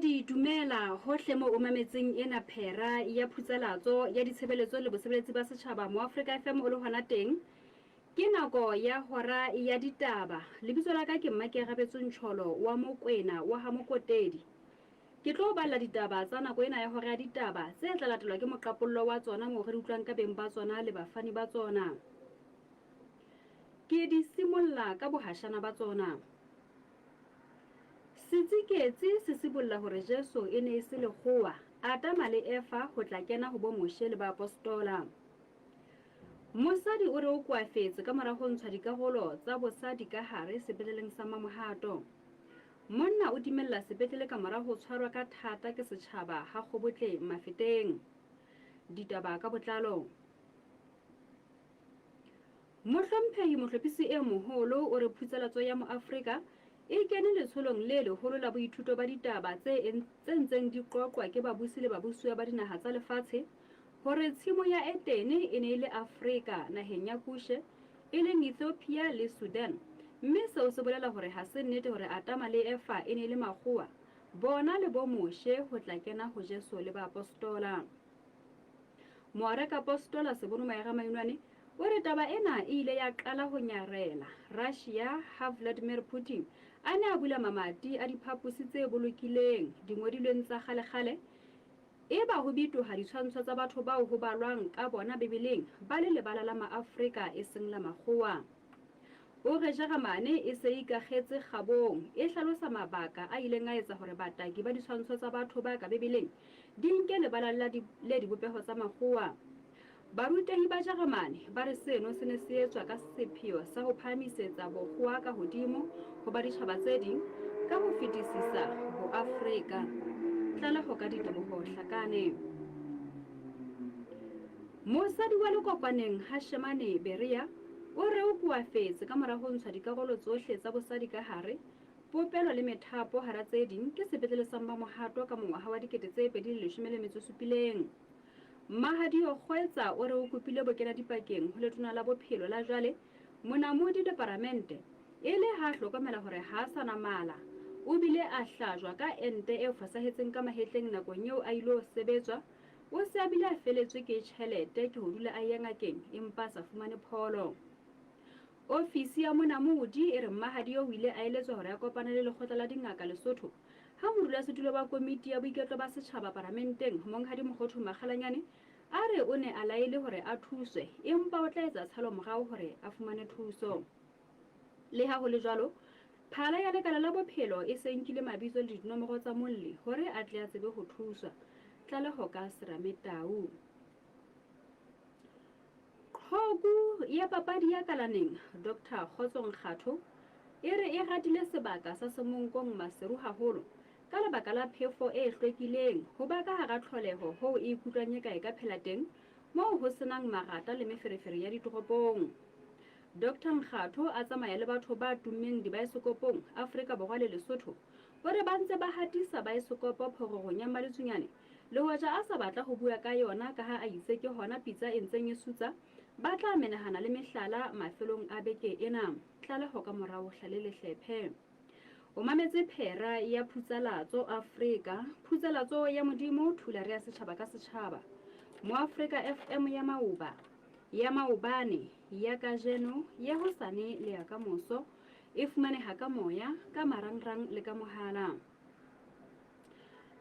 Momamedi dumela hohle moo o mametseng ena phera ya phutsalatso ya ditshebeletso le bosebeletsi ba setjhaba mo Afrika FM o le hona teng. Ke nako ya hora ya ditaba. Lebitso la ka ke Mmakearabetswe Ntjholo wa Mokwena wa ha Mokotedi. Ke tlo o balla ditaba tsa nako ena ya hora ya ditaba tse tla latelwa ke moqapollo wa tsona moo re di utlwang ka beng ba tsona le bafani ba tsona. Ke di simolla ka bohashana ba tsona. Setsiketsi se sibolla hore Jesu e ne e se lekgowa, Adama le Eva ho tla kena ho bo Moshe le baapostola. Mosadi o re o koafetse ka mora ho ntshwa dikarolo tsa bosadi ka hare sepetleleng sa Mamohato. Monna o timella sepetlele ka mora ho tshwarwa ka thata ke setjhaba ha Kgobotle Mafeteng. Ditaba ka botlalo. Mohlomphehi Mohlophisi e Moholo o re phutsalatso ya Moafrika e kene letsholong le leholo la boithuto ba ditaba tse tse ntseng di qoqwa ke babusi le babusuwa ba dinaha tsa lefatshe hore tshimo ya Etene e ne e le Afrika naheng ya Kushe e leng Ethiopia le Sudan mme seo se bolela hore ha se nnete hore Atama le Efa e ne e le makgowa bona le bo Moshe ho tla kena ho Jesu le baapostola. Moarekapostola Sebono Maera Mainwane o re taba ena e ile ya qala ho nyarela Russia ha Vladimir Putin a ne a bula mamati a diphaposi tse bolokileng dingodilweng tsa kgalekgale eba ho bitoha ditshwantsho tsa batho bao ho balwang ka bona Bibeleng ba le lebala la Maafrika e seng la makgowa. O re Jeremane e se e ikakgetse kgabong, e hlalosa mabaka a ileng a etsa hore bataki ba ditshwantsho tsa batho ba ka Bibeleng di nke lebala la le dibopeho tsa makgowa. Barutehi ba Jeremane ba re seno se ne se etswa ka sepheo sa ho phahamisetsa bokgowa ka hodimo ho ba ditjhaba tse ding ka ho fetisisa boAfrika. Tlaleho ka Diteboho Hlakane. Mosadi wa Lekokwaneng Hashemane Berea o re o koafetse ka mora ho ntshwa dikarolo tsohle tsa bosadi ka hare, popelo le methapo hara tse ding ke sepetlele sa Mmamohato ka mongwaha wa 2017. Mmahadio Kgoetsa o re o kopile bokenadipakeng ho Letona la Bophelo la jwale, Monamodi le Paramente e le ha a hlokomela hore ha a sa na mala. O bile a hlajwa ka ente e fosahetseng ka mahetleng nakong eo a ilo sebetswa. O se a bile a feletswe ke tjhelete ke ho dula a eya ngakeng empa a sa fumane pholo. Ofisi ya Monamodi e re Mmahadi o ile a eletswa hore a kopane le lekgotla la dingaka Lesotho ha modulasetulo wa komiti ya boiketlo ba setjhaba paramenteng Monghadi Mokhothu Makgalanyane a re o ne a laele hore a thuswe empa o tla etsa tshalo morao hore a fumane thuso. Leha ho le jwalo, phala ya lekala la bophelo e se nkile mabitso le dinomoro tsa molli hore a tle a tsebe ho thuswa. Tlaleho ka Serame Tau. Qhoku ya papadi ya kalaneng, Doctor Kgotso Nkgatho, e re e ratile sebaka sa Semonkong Maseru haholo ka lebaka la phefo e hlwekileng, ho ba ka hara tlholeho hoo e ikutlwang eka e ka phela teng moo ho senang marata le meferefere ya ditoropong. Doctor Nkgatho a tsamaya le batho ba tummeng dibaesekopong Afrika Borwa le Lesotho. O re ba ntse ba hatisa baesekopo phororong ya Mmaletsunyane le hoja a sa batla ho bua ka yona ka ha a itse ke hona pitsa e ntseng e sutsa, ba tla menahana le mehlala mafelong a beke ena. Tlaleho ka morao Hlale Lehlephe. O mametse phera ya Phutsalatso Afrika, Phutsalatso ya Modimo, Thulare ya setjhaba ka setjhaba. Moafrika FM ya Maoba. Ya maobane, ya kajeno, ya hosane le ya kamoso e fumaneha ka moya, ka marangrang le ka mohala.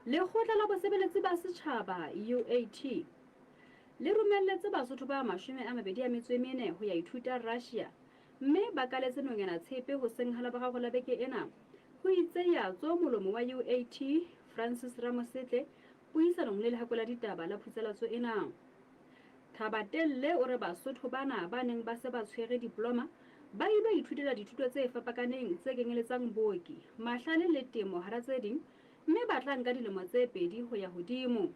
Lekgotla la Bosebeletsi ba Setjhaba, UAT, le romelletse Basotho ba 24 ho ya ithuta Russia mme ba kaletse nonyana tshepe hoseng ha Laboraro la beke ena, ho itse ya tso molomo wa UAT, Francis Ramosetle, puisanong le Lehakwe la Ditaba la phutsalatso ena. Thabatelle o re Basotho bana ba neng ba se ba tshwere diploma ba ilo ithutela dithuto tse fapakaneng tse kenyeletsang booki, mahlale le temo hara tse ding mme ba tla nka dilemo tse pedi ho ya hodimo.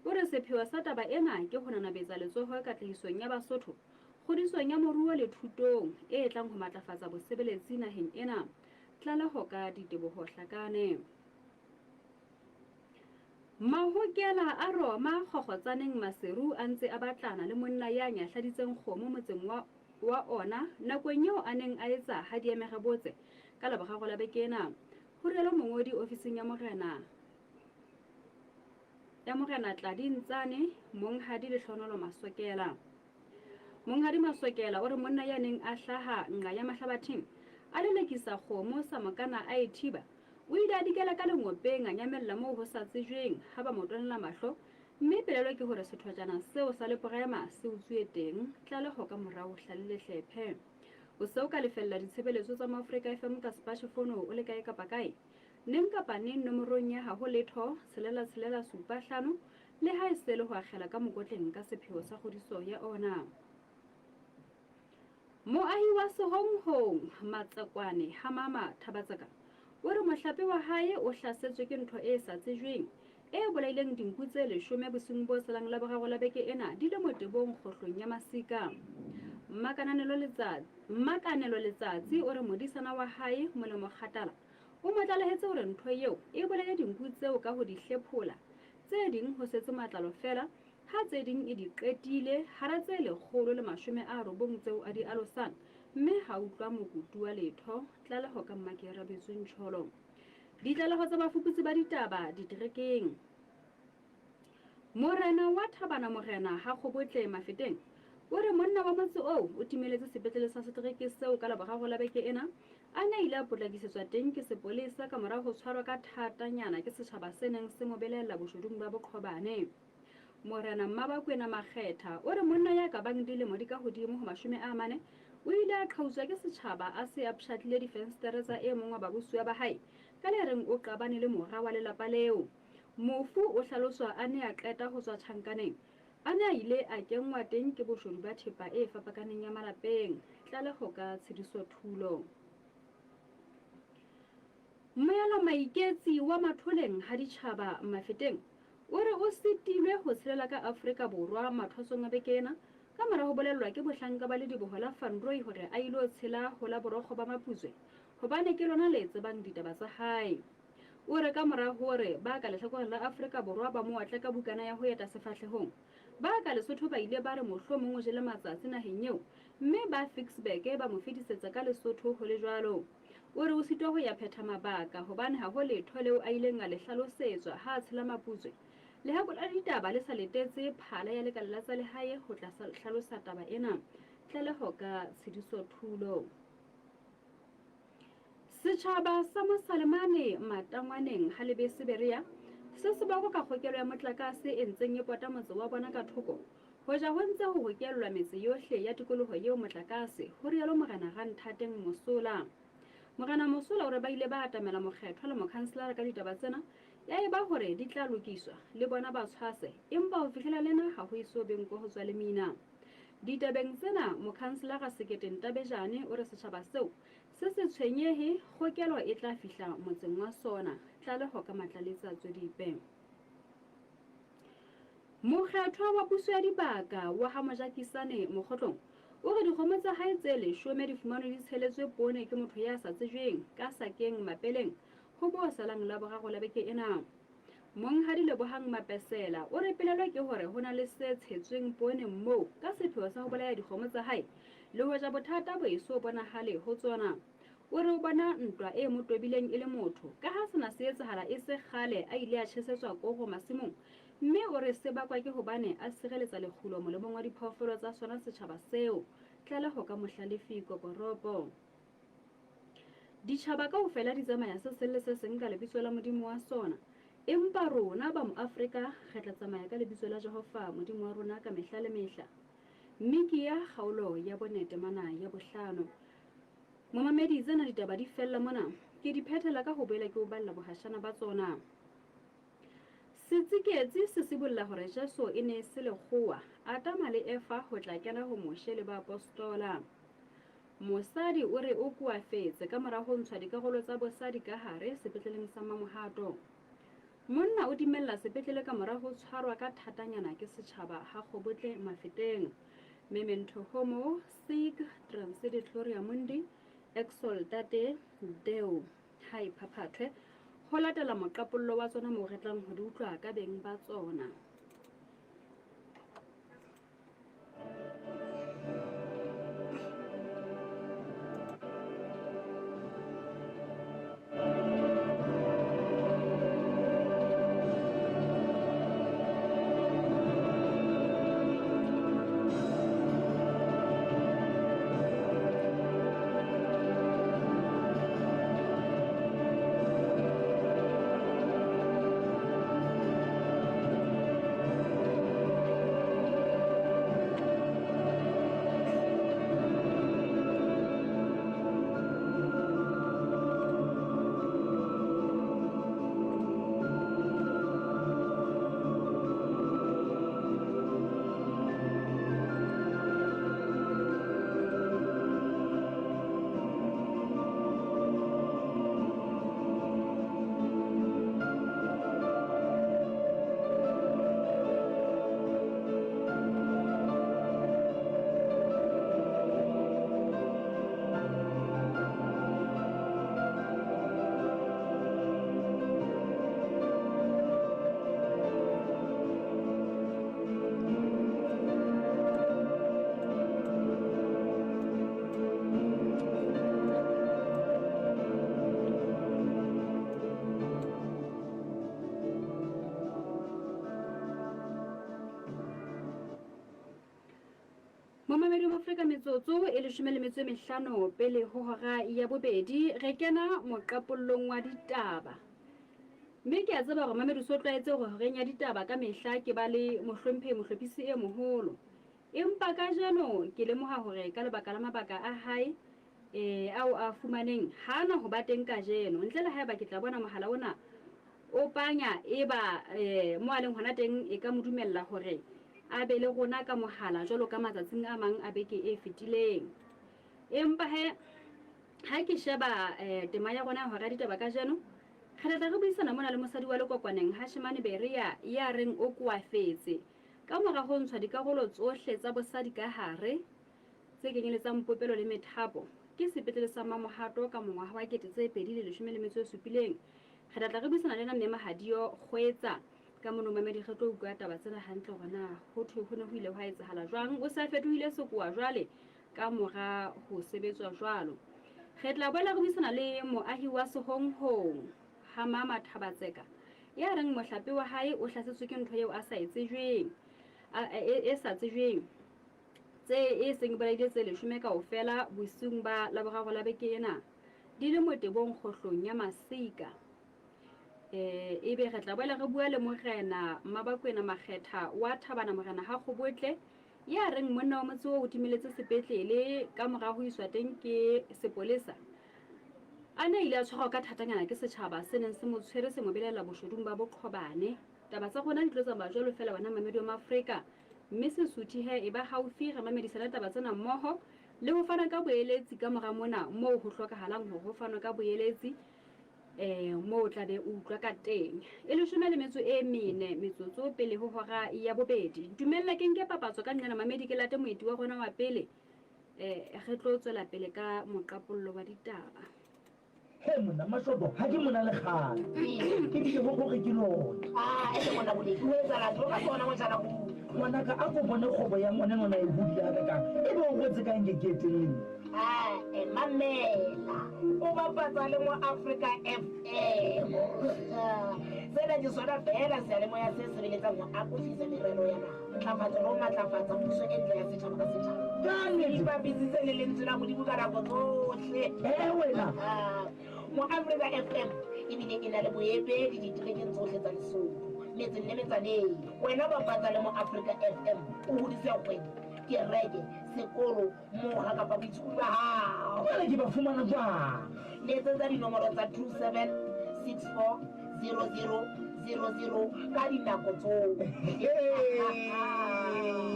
O re sepheo sa taba ena ke ho nanabetsa letsoho katlehisong ya Basotho kgodisong ya moruo le thutong e tlang ho matlafatsa bosebeletsi naheng ena. Tlaleho ka Diteboho Hlakane. Mahokela a Roma Kgokgotsaneng Maseru a ntse a batlana le monna ya nyahladitseng kgomo motseng wa wa ona nakong eo a neng a etsa ha di emerebotse ka Laboraro la beke ena, ho rialo mongodi ofising ya morena. ya Morena Tladi Ntsane, Monghadi Lehlohonolo Masokela. Monghadi Masokela o re monna ya neng a hlaha nqa ya Mahlabatheng a lelekisa kgomo sa mokana a e thiba, o ile a dikela ka lengopeng a nyamella moo ho sa tsejweng ha ba mo tonela mahlo, mme pelaelo ke hore sethwajana seo sa leporema se utsuwe teng. Tlaleho ka morao Hlalilehlephe. O se o ka lefella ditshebeletso tsa Moafrika FM ka sepachefono o le kae kapa kae, neng kapa neng nomorong ya ha ho letho tshelela tshelela supa hlano le ha e se le ho akgela ka mokotleng ka sepheo sa kgodiso ya ona. Moahi wa Sehonghong, Matsekwane, Hamama, Thabatseka, o re mohlape wa hae o hlasetswe ke ntho e sa tsejweng e bolaileng dinku tse leshome bosiung bo salang Laboraro la beke ena di le motebong kgohlong ya Masika. Mmakanelo Letsatsi o re modisana wa hae, Molemo Kgatala, o mo tlalehetse hore ntho eo e bolaile dinku tseo ka ho di hlephola, tse ding ho setse matlalo feela, ha tse ding e di qetile hara tse 190 tseo a di alosang, mme ha utlwa mokutu wa letho. Tlaleho ka Mmakearabetswe Ntjholo. Ditlaleho tsa bafuputsi ba ditaba diterekeng. Morena wa Thabana Morena ha Kgobotle Mafeteng o re monna wa motse oo o timeletse sepetlele sa setereke seo ka Laboraro la beke ena a ne a ile a potlakisetswa teng ke sepolesa ka mora ho tshwarwa ka thatanyana ke setjhaba se neng se mo belaella boshodung ba boqhobane. Morena Mmabakwena Makgetha o re monna ya ka bang dilemo di ka hodimo ho 40 o ile a qhautswa ke setjhaba a se a pshatlile difensetere tsa e mong wa babusuwa ba hae ka le reng o qabane le mora wa lelapa leo. Mofu o hlaloswa a ne a qeta ho tswa tjhankaneng a ne a ile a kenngwa teng ke boshodu ba thepa e fapakaneng ya malapeng. Tlaleho ka Tshediso Thulo. Moyalo Maiketsi wa Matholeng ha ditjhaba Mafeteng o re o sitilwe ho tshelela ka Afrika Borwa mathwasong a beke ena ka mora ho bolellwa ke bohlanka ba lediboho la Van Rooi hore a ilo tshela ho la borokgo ba Maputswe hobane ke lona le tsebang ditaba tsa hae. O re ka mora hore ba ka lehlakoreng la Afrika Borwa ba mo otle ka bukana ya ho eta sefahlehong, ba ka Lesotho ba ile ba re mohlomong o jele matsatsi naheng eo mme ba Ficksburg ba mo fetisetsa ka Lesotho ho le jwalo. O re o sitwa ho ya phetha mabaka hobane ha ho letho leo a ileng a le hlalosetswa ha a tshela Maputswe. Lehako la ditaba le sa letetse phala ya lekala la tsa lehae ho tla hlalosa taba ena. Tlaleho ka Tshediso Thulo. Setjhaba sa Mosalemane Matangwaneng ha Lebese Berea se se bakwa ka kgokelo ya motlakase e ntseng e pota motse wa bona ka thoko hoja ho ntse ho hokellwa metse yohle ya tikoloho eo motlakase, ho rialo Morena Ranthateng Mosola. Morena Mosola o re ba ile ba atamela mokgethwa le mokhanselara ka ditaba tsena, ya eba hore di tla lokiswa, le bona ba tshwase, empa ho fihlela lena ha ho eso be nko ho tswa lemina. Ditabeng tsena, mokhanselara Sekete Ntabejane o re setjhaba seo se se tshwenyehe, kgokelo e tla fihla motseng wa sona. Tlaleho ka Matlaletsa Tswedipe. Mokgethwa wa puso ya dibaka wa ha Mojakisane Mokgotlong o re dikgomo tsa hae tse leshome di fumanwe di tsheletswe poone ke motho ya sa tsejweng ka sakeng Mapeleng ho bo salang Laboraro la beke ena. Monghadi Lebohang Mapesela o re pelelo ke hore ho na le se tshetsweng pooneng moo ka sepheo sa ho bolaya dikgomo tsa hae le hoja bothata bo eso bonahale ho tsona. O re o bona ntwa e mo tobileng e le motho ka ha sena se etsahala e se kgale a ile a tjhesetswa koro masimong mme o re se bakwa ke hobane a sireletsa lekgulo molemong wa diphoofolo tsa sona setjhaba seo. Tlaleho ka Mohlalefi Kokoropo. Ditjhaba kaofela di tsamaya se seng le se seng ka lebitso la Modimo wa sona, empa rona ba Moafrika re tla tsamaya ka lebitso la Jehova Modimo wa rona ka mehla le mehla. Mikiya kgaolo ya bone temana ya bohlano. Momamedi, tsena ditaba di fella mona. Ke di phethela ka ho boela ke o balla bohashana ba tsona. Setsiketsi se sibolla hore Jesu e ne e se lekgowa, Adama le Eva ho tla kena ho Moshe le baapostola. Mosadi o re o koafetse ka mora ho ntshwa dikarolo tsa bosadi ka hare sepetleleng sa Mamohato. Monna o dimella sepetlele ka mora ho tshwarwa ka thatanyana ke setjhaba ha Kgobotle Mafeteng. Memento homo sic transit gloria mundi exultate Deo. Ha e phaphathwe ho latela moqapollo wa tsona moo re tlang ho di utlwa ka beng ba tsona. Maafrika metsotso e leshome le metso e mehlano pele ho hora ya bobedi re kena moqapollong wa ditaba. Mme ke a tseba hore mamedi o so tlwaetse hore horeng ya ditaba ka mehla ke ba le mohlomphehi mohlophisi e moholo. Empa kajeno ke lemoha hore ka lebaka la mabaka a hae e ao a fumaneng ha ana ho ba teng kajeno. Ntle le haeba ke tla bona mohala ona o panya eba e mo a leng hona teng e ka mo dumella hore a be le rona ka mohala jwalo ka matsatsing a mang a beke e fetileng. Empa he ha ke sheba tema ya rona ya hora ya ditaba kajeno, re tla tla re buisana mona le mosadi wa Lekokwaneng Hashemane Berea ya reng o koafetse ka mora ho ntshwa dikarolo tsohle tsa bosadi ka hare tse kenyeletsang popelo le methapo ke sepetlele sa Mamohato ka mongwaha wa 2017. Re tla tla re buisana le ena mme Mahadio Kgwetsa ka mono mamedi re tlo utlwa taba tsena hantle hore na ho thwe ho ne ho ile hwa etsahala jwang. O se a fetohile sekowa jwale ka mora ho sebetswa jwalo. Re tla boela re buisana le moahi wa Sehonghong ha Mama Thabatseka ya reng mohlape wa hae o hlasetswe ke ntho eo a sa e tsejweng e sa tsejweng tse e seng e bolaile tse leshome kaofela bosiung ba Laboraro la beke ena di le motebong kgohlong ya Masika. Ebe re tla boela re bua le Morena Mmabakwena Makgetha wa Thabana Morena ha Kgobotle ya reng monna wa motse oo o timeletse sepetlele ka mora ho iswa teng ke sepolesa. A ne a ile a tshwarwa ka thatanyana ke setjhaba se neng se mo tshwere se mo belaela boshodung ba boqhobane. Taba tsa rona di tlo tsamaya jwalo feela wena mamedi wa Maafrika. Mme Sesotho he e ba haufi re mamedisane taba tsena mmoho le ho fana ka boeletsi ka mora mona moo ho hlokahalang hore ho fanwe ka boeletsi moo o tla be o utlwa ka teng. E leshome le metso e mene metsotso pele ho hora ya bobedi. Dumella ke nke papatso ka nqena mamedi ke late moeti wa rona wa pele. Re tlo tswela pele ka moqapollo wa ditaba. He monna Mashoto, ha ke mona le kgale. Ke bile ho gore ke lona. Ah, ene monna Boleki, o etsahala tloga ke ona motjhana go. Ngwanaka a ko bone kgobo ya ngwana nona e hodile hakakang. E be o rwetse kang ke ke eteng le nna. Ah, eh, mamela. O bapatsa le mo Africa FM. Sena ke sona feela seyalemoya se sebeletsang ho akofisa merero ya naha, ntlafatso le ho matlafatsa puso e ntle ya setjhaba ka setjhaba. Ka nnete. Ipapisitse le lentswe la Modimo ka nako tsohle. Eh, wena. Ah, Mo Africa FM ebile e na le boemedi diterekeng tsohle tsa Lesotho, metseng le metsaneng. Wena bapatsa le mo Africa FM o hodise kgwebo, kereke, sekolo, moga kapa boitshokodi ba hao. Jwale ke ba fumana jwang? Letsetsa dinomoro tsa 27 64 00 00 ka dinako tsohle.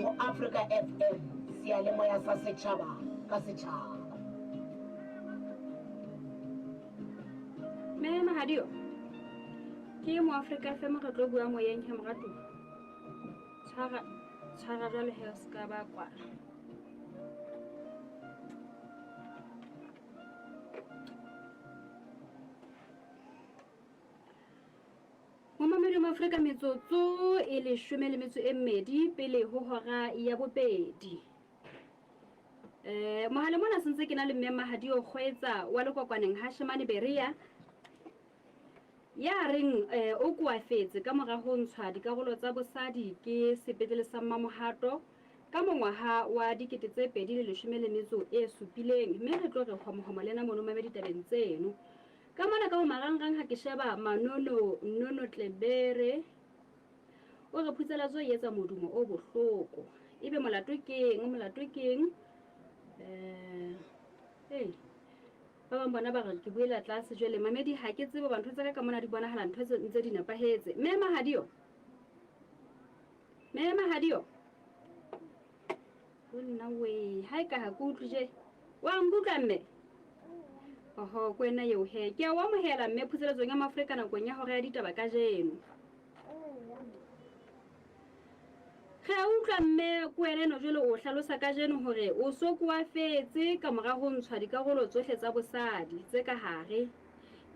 Mo Africa FM, seyalemoya sa setjhaba ka setjhaba. Mme Mahadio, ke mo Africa FM re tlo bua moyeng he moratuwa. Tshwara tshwara jwale he o ska ba kwala. Momamedi wa Afrika metsotso e leshome le metso e mmedi pele ho hora ya bobedi. Mohale mona sentse ke na le mme Mahadio Kgwetsa wa Lekokwaneng Hashemane Berea ya reng o koafetse ka mora ho ntshwa dikarolo tsa bosadi ke sepetlele sa Mmamohato ka mongwaha wa 2017. Mme re tlo re homohomo lena mono mamedi tabeng tseno. Ka mona ka ho marangrang ha ke sheba Manono Nono Tlebere o re phutselatso e etsa modumo o bohloko. Ebe molato keng? Molato keng? Ba bang bona ba re ke buela tlase jwale mamedi ha ke tsebe ntho tsa ka ka mona di bonahala ntho tse ntse di nepahetse. Mme Mahadio. Mme Mahadio. O nna we, ha e ka ha ke utlwe je. Wa nkutlwa mme? Oho, ke wena eo he. Ke a o amohela mme phuseletsong ya Maafrika nakong ya hora ya ditaba kajeno. Re a utlwa mme ke wena eno jwale o hlalosa kajeno hore o so koafetse ka mora ho ntshwa dikarolo tsohle tsa bosadi tse ka hare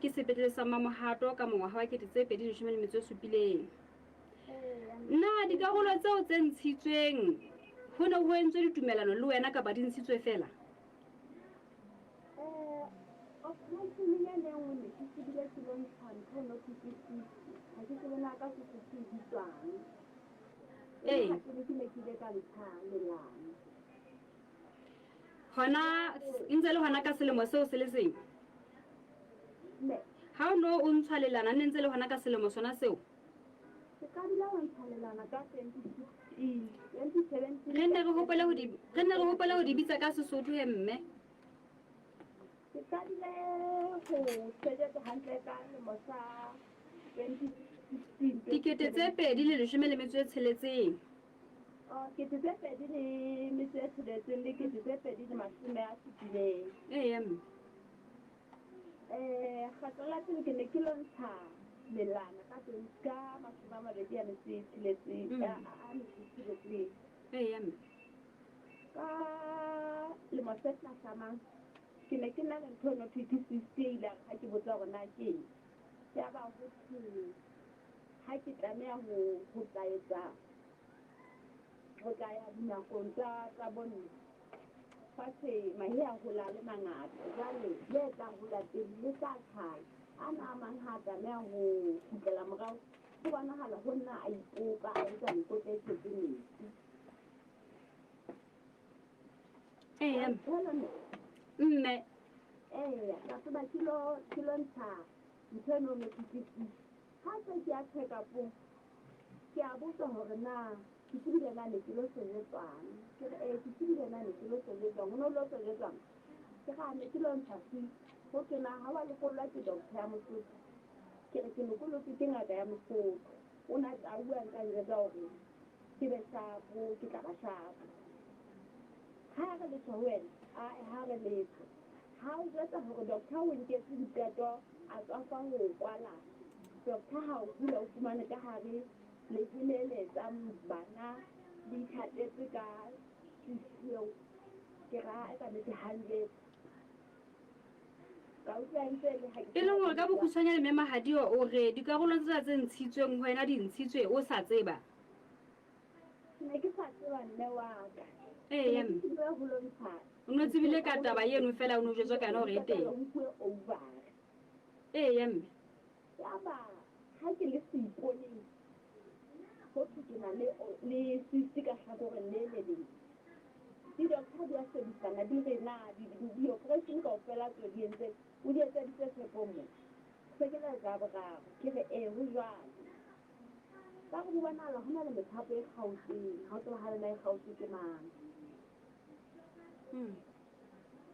ke sepetlele sa Mmamohato ka mongwaha wa 2017. Na dikarolo tseo tse ntshitsweng ho ne ho entswe ditumelano le wena kapa di ntshitswe feela? Operation ya le nngwe ne ke tsebile ke lo ntsha ntho no ke ke cyst. Ha ke tsebe na ka Sesotho e bitswang. Ee. Ha ke ne ke ne ke ile ka ntsha lelana. Hona e ntse le hona ka selemo seo se le seng? Mme. Ha o no o ntshwa lelana, ne ntse le hona ka selemo sona seo? Ke qadile ho ntsha lelana ka 2016, 2017. Re nne re hopole ho di, re nne re hopole ho di bitsa ka Sesotho he mme. Ke qadile ho sebetsa hantle ka lemo sa 2016. 2016. Oh, 2006 le 2017. Eya mme. Kgetlo la pele ke ne ke lo ntsha melana ka twenty ka 26, a metso e tsheletseng. Eya mme. Ka lemo se hlahlamang ke ne ke na le ntho eno thwe ke cyst, e ile ya re ha ke botsa hore na ke eng, ya ba ho thwe ha ke tlameha ho tla etsa ho tla ya dinakong tsa bomme fatshe, mahe a hola a le mangata, jwale le tla hola pele le tla tjhaya ana a mang, ha a tlameha ho kgutlela morao, ho bonahala ho nna a ipopa, a etsa mekotla e tletse metsi. Eya mme. Hello, mme. Mme. Eya, ka tseba ke lo ntsha ntho eno no ke ke ha se ke ya check-upong, ke a botsa hore na ke tsebile na ne ke lo sebetswang. Ke re ee, ke tsebile na ne ke lo sebetswang, ho no lo sebetswang. Ke re a ne ke lo ntsha cyst. Ho thwe na ha wa lokollwa ke doctor ya Mosotho? Ke re ke lokolotswe ke ngaka ya Mosotho, o na a bua ntse a njwetsa hore ke be sharpo, ke tla ba sharpo. Ha re letho ho wena, ae, ha re letho. Ha o jwetsa hore doctor o nketse diqeto, a tswafa ho kwala doctor, ha o hula o fumane ka hare lehe le le etsang bana le ithatetse ka cyst eo. Ke re ae, ka nnete ha njwetse, ka utlwa ntse le ha ke E leng hore ka bokgutshwanyane, mme Mahadio, o re dikarolo tsena tse ntshitsweng ho wena di ntshitswe o sa tseba? Ne ke sa tseba, mme wa ka. Eya Ke mme. ne ke tsebile ho lo ntsha. O no tsebile ka taba eno fela, o no jwetswa ka yona hore e teng. Ho nkuwe ovary. Eya mme. Yaba ha ke le seiponeng, ho thwe ke na le cyst ka hlakoreng le le leng. Di-doctor di a shebisana, di re na di-operation kaofela tseo di entseng o di etseditse Tshepong mo se ke la etsa boraro. Ke re ee, ho jwalo. Ba re ho bonahala ho na le methapo e kgaotsweng, ha o tsebahale na e kgaotswe ke mang.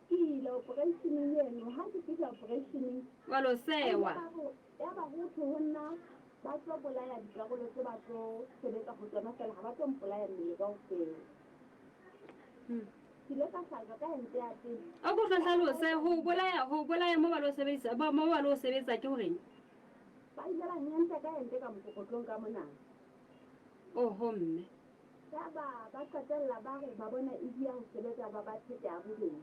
Ke ile operationeng eno, ha ke fihla operationeng, Wa lo sewa. ya ba ho thwe ho nna ba tlo bolaya dikarolo tse ba tlo sebetsa ho tsona fela, ha ba tlo mpolaya mmele kaofela. Ke ile ka hlajwa ka ente ya pele. A ko tlo hlalose ho bolaya mo ba lo sebedisa mo ba lo sebetsa ke horeng? Ba ile ba nyanta ka ente ka mokokotlong ka mona. Oho mme. Yaba ba qetella ba re ba bona e dia ho sebetsa, ba ba thete ya bobedi.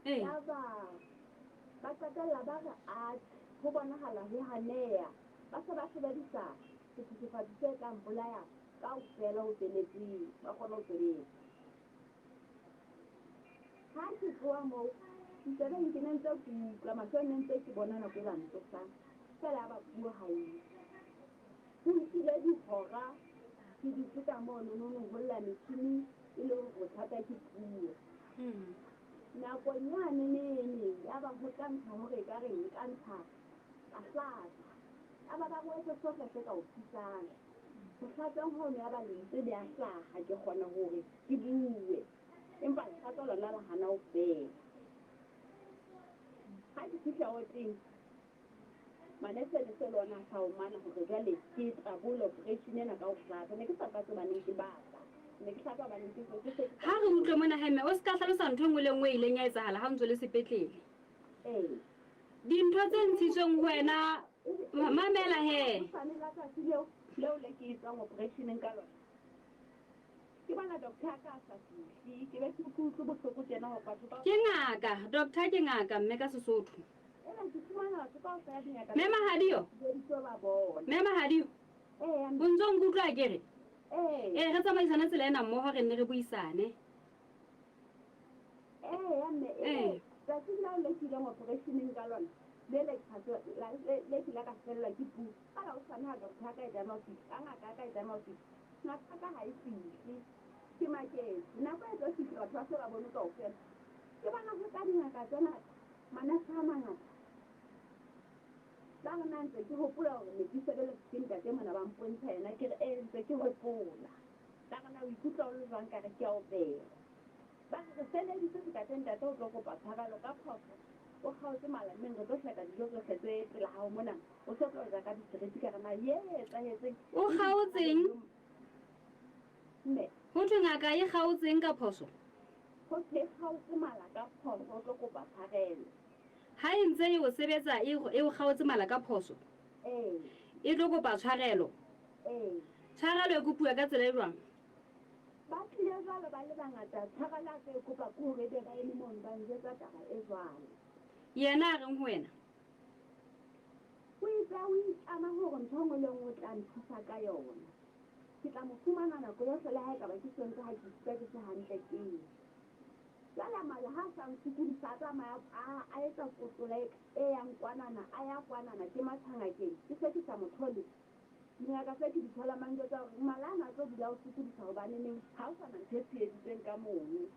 Yaba ba qetella ba re atjhe, ho bonahala ho haneya, ba se ba sebedisa sethethefatsi se tlang bolaya kaofela ho felletseng, ba kgone ho sebetsa. Ha ke tloha moo ditsebeng, ke ne ntse ke utlwa, mahlo ne ntse ke bona nako e ba ntsosang fela, ya ba puo ha eyo. Ho nkile dihora ke dutse ka mono nono, ho lla metjhini, e le hore bothata ke puo. Nakong yane nene ya ba ho tla ntsha hore ekare nka ntsha ka hlatsa, ya ba ba re o etse sohle se ka o thusang ho hlatsweng hono. Ya ba lentswe le a hlaha, ke kgona hore ke bue, empa lehlatso lona la hana ho fela. Ha ke fihla oteng, manese ne se le ona a sa omana hore jwale ke tabole operation ena ka ho hlatsa. Ne ke sa hlatse hobaneng ke batla, ne ke hlatsa hobaneng ke se Ha re utlwe mona he mme, o se ka hlalosa ntho e nngwe le nngwe e ileng ya etsahala ha o ntso le sepetlele. Ee. Dintho tse ntshitsweng ho wena, mamela he. Hosane la tsatsi leo le ke etswang operationeng ka lona, ke bona doctor a ka a sa fihle, ke be ke utlwe bohloko tjena hore batho ba Ke ngaka, doctor ke ngaka mme ka Sesotho. Ena ke fumana batho kaofela dingaka Mme Mahadio. di ba bona. Mme Mahadio. Ee. O ntso nkutlwa ke re? Ee. Ee, re tsamaisane tsela ena mmoho, re nne re buisane. Ee ya mme. Ee. Ee, tsatsing leo le ke ileng operationeng ka lona, le ke ile ka fellwa ke puo ka la hosane, ha doctor ya ka e tlameha ho fihla, ka ngaka ya ka e tlameha ho fihla, ngaka ya ka ha e fihle. Ke maketse. Nako e tlo fihla batho ba se ba bone kaofela. Ke bona ho tla dingaka tse ngata, manese a mangata. Ba re na ntse ke hopola hore ne ke sebeletswa ke ntate mona ba mpontsha yena ke re ee ntse ke hopola. Ba re na o ikutlwa o le jwang ka re ke a opelwa. Ba re re feleditse ntate ntate o tlo kopa tshwarelo ka phoso o kgaotse mala mmeng re tlo hleka dijo tsohle tse pela hao mona o so tlo ja ka diseriti ka re na ye etsahetseng. O kgaotseng? Mme. Ho thwe ngaka e kgaotseng ka phoso? Ho thwe e kgaotse mala ka phoso o tlo kopa tshwarelo. Ha e ntse e o sebetsa e e o kgaotse mala ka phoso? Ee. E tlo kopa tshwarelo? Ee. Tshwarelo e kopuwa ka tsela e jwang? Ba tlile jwalo ba le bangata, tshwarelo a ka e kopa ke hore ebe ba eme mono ba njwetsa taba e jwalo. Yena a reng ho wena? O itse o itlama hore ntho e nngwe le e nngwe o tla nthusa ka yona. Ke tla mo fumana nako yohle le ha ekaba ke Sontaha ke ikutlwa ke se hantle ke. Jwale mala ha a sa nsokodisa a tsamaya a a etsa kotlola e e yang kwanana a ya kwanana ke matha ngakeng ke se ke sa mo thole. Dingaka se ke di tholang ba njwetsa hore mala ana a tlo dula a o sokodisa hobaneneng ha o sa na ntho e tsheheditsweng ka mono.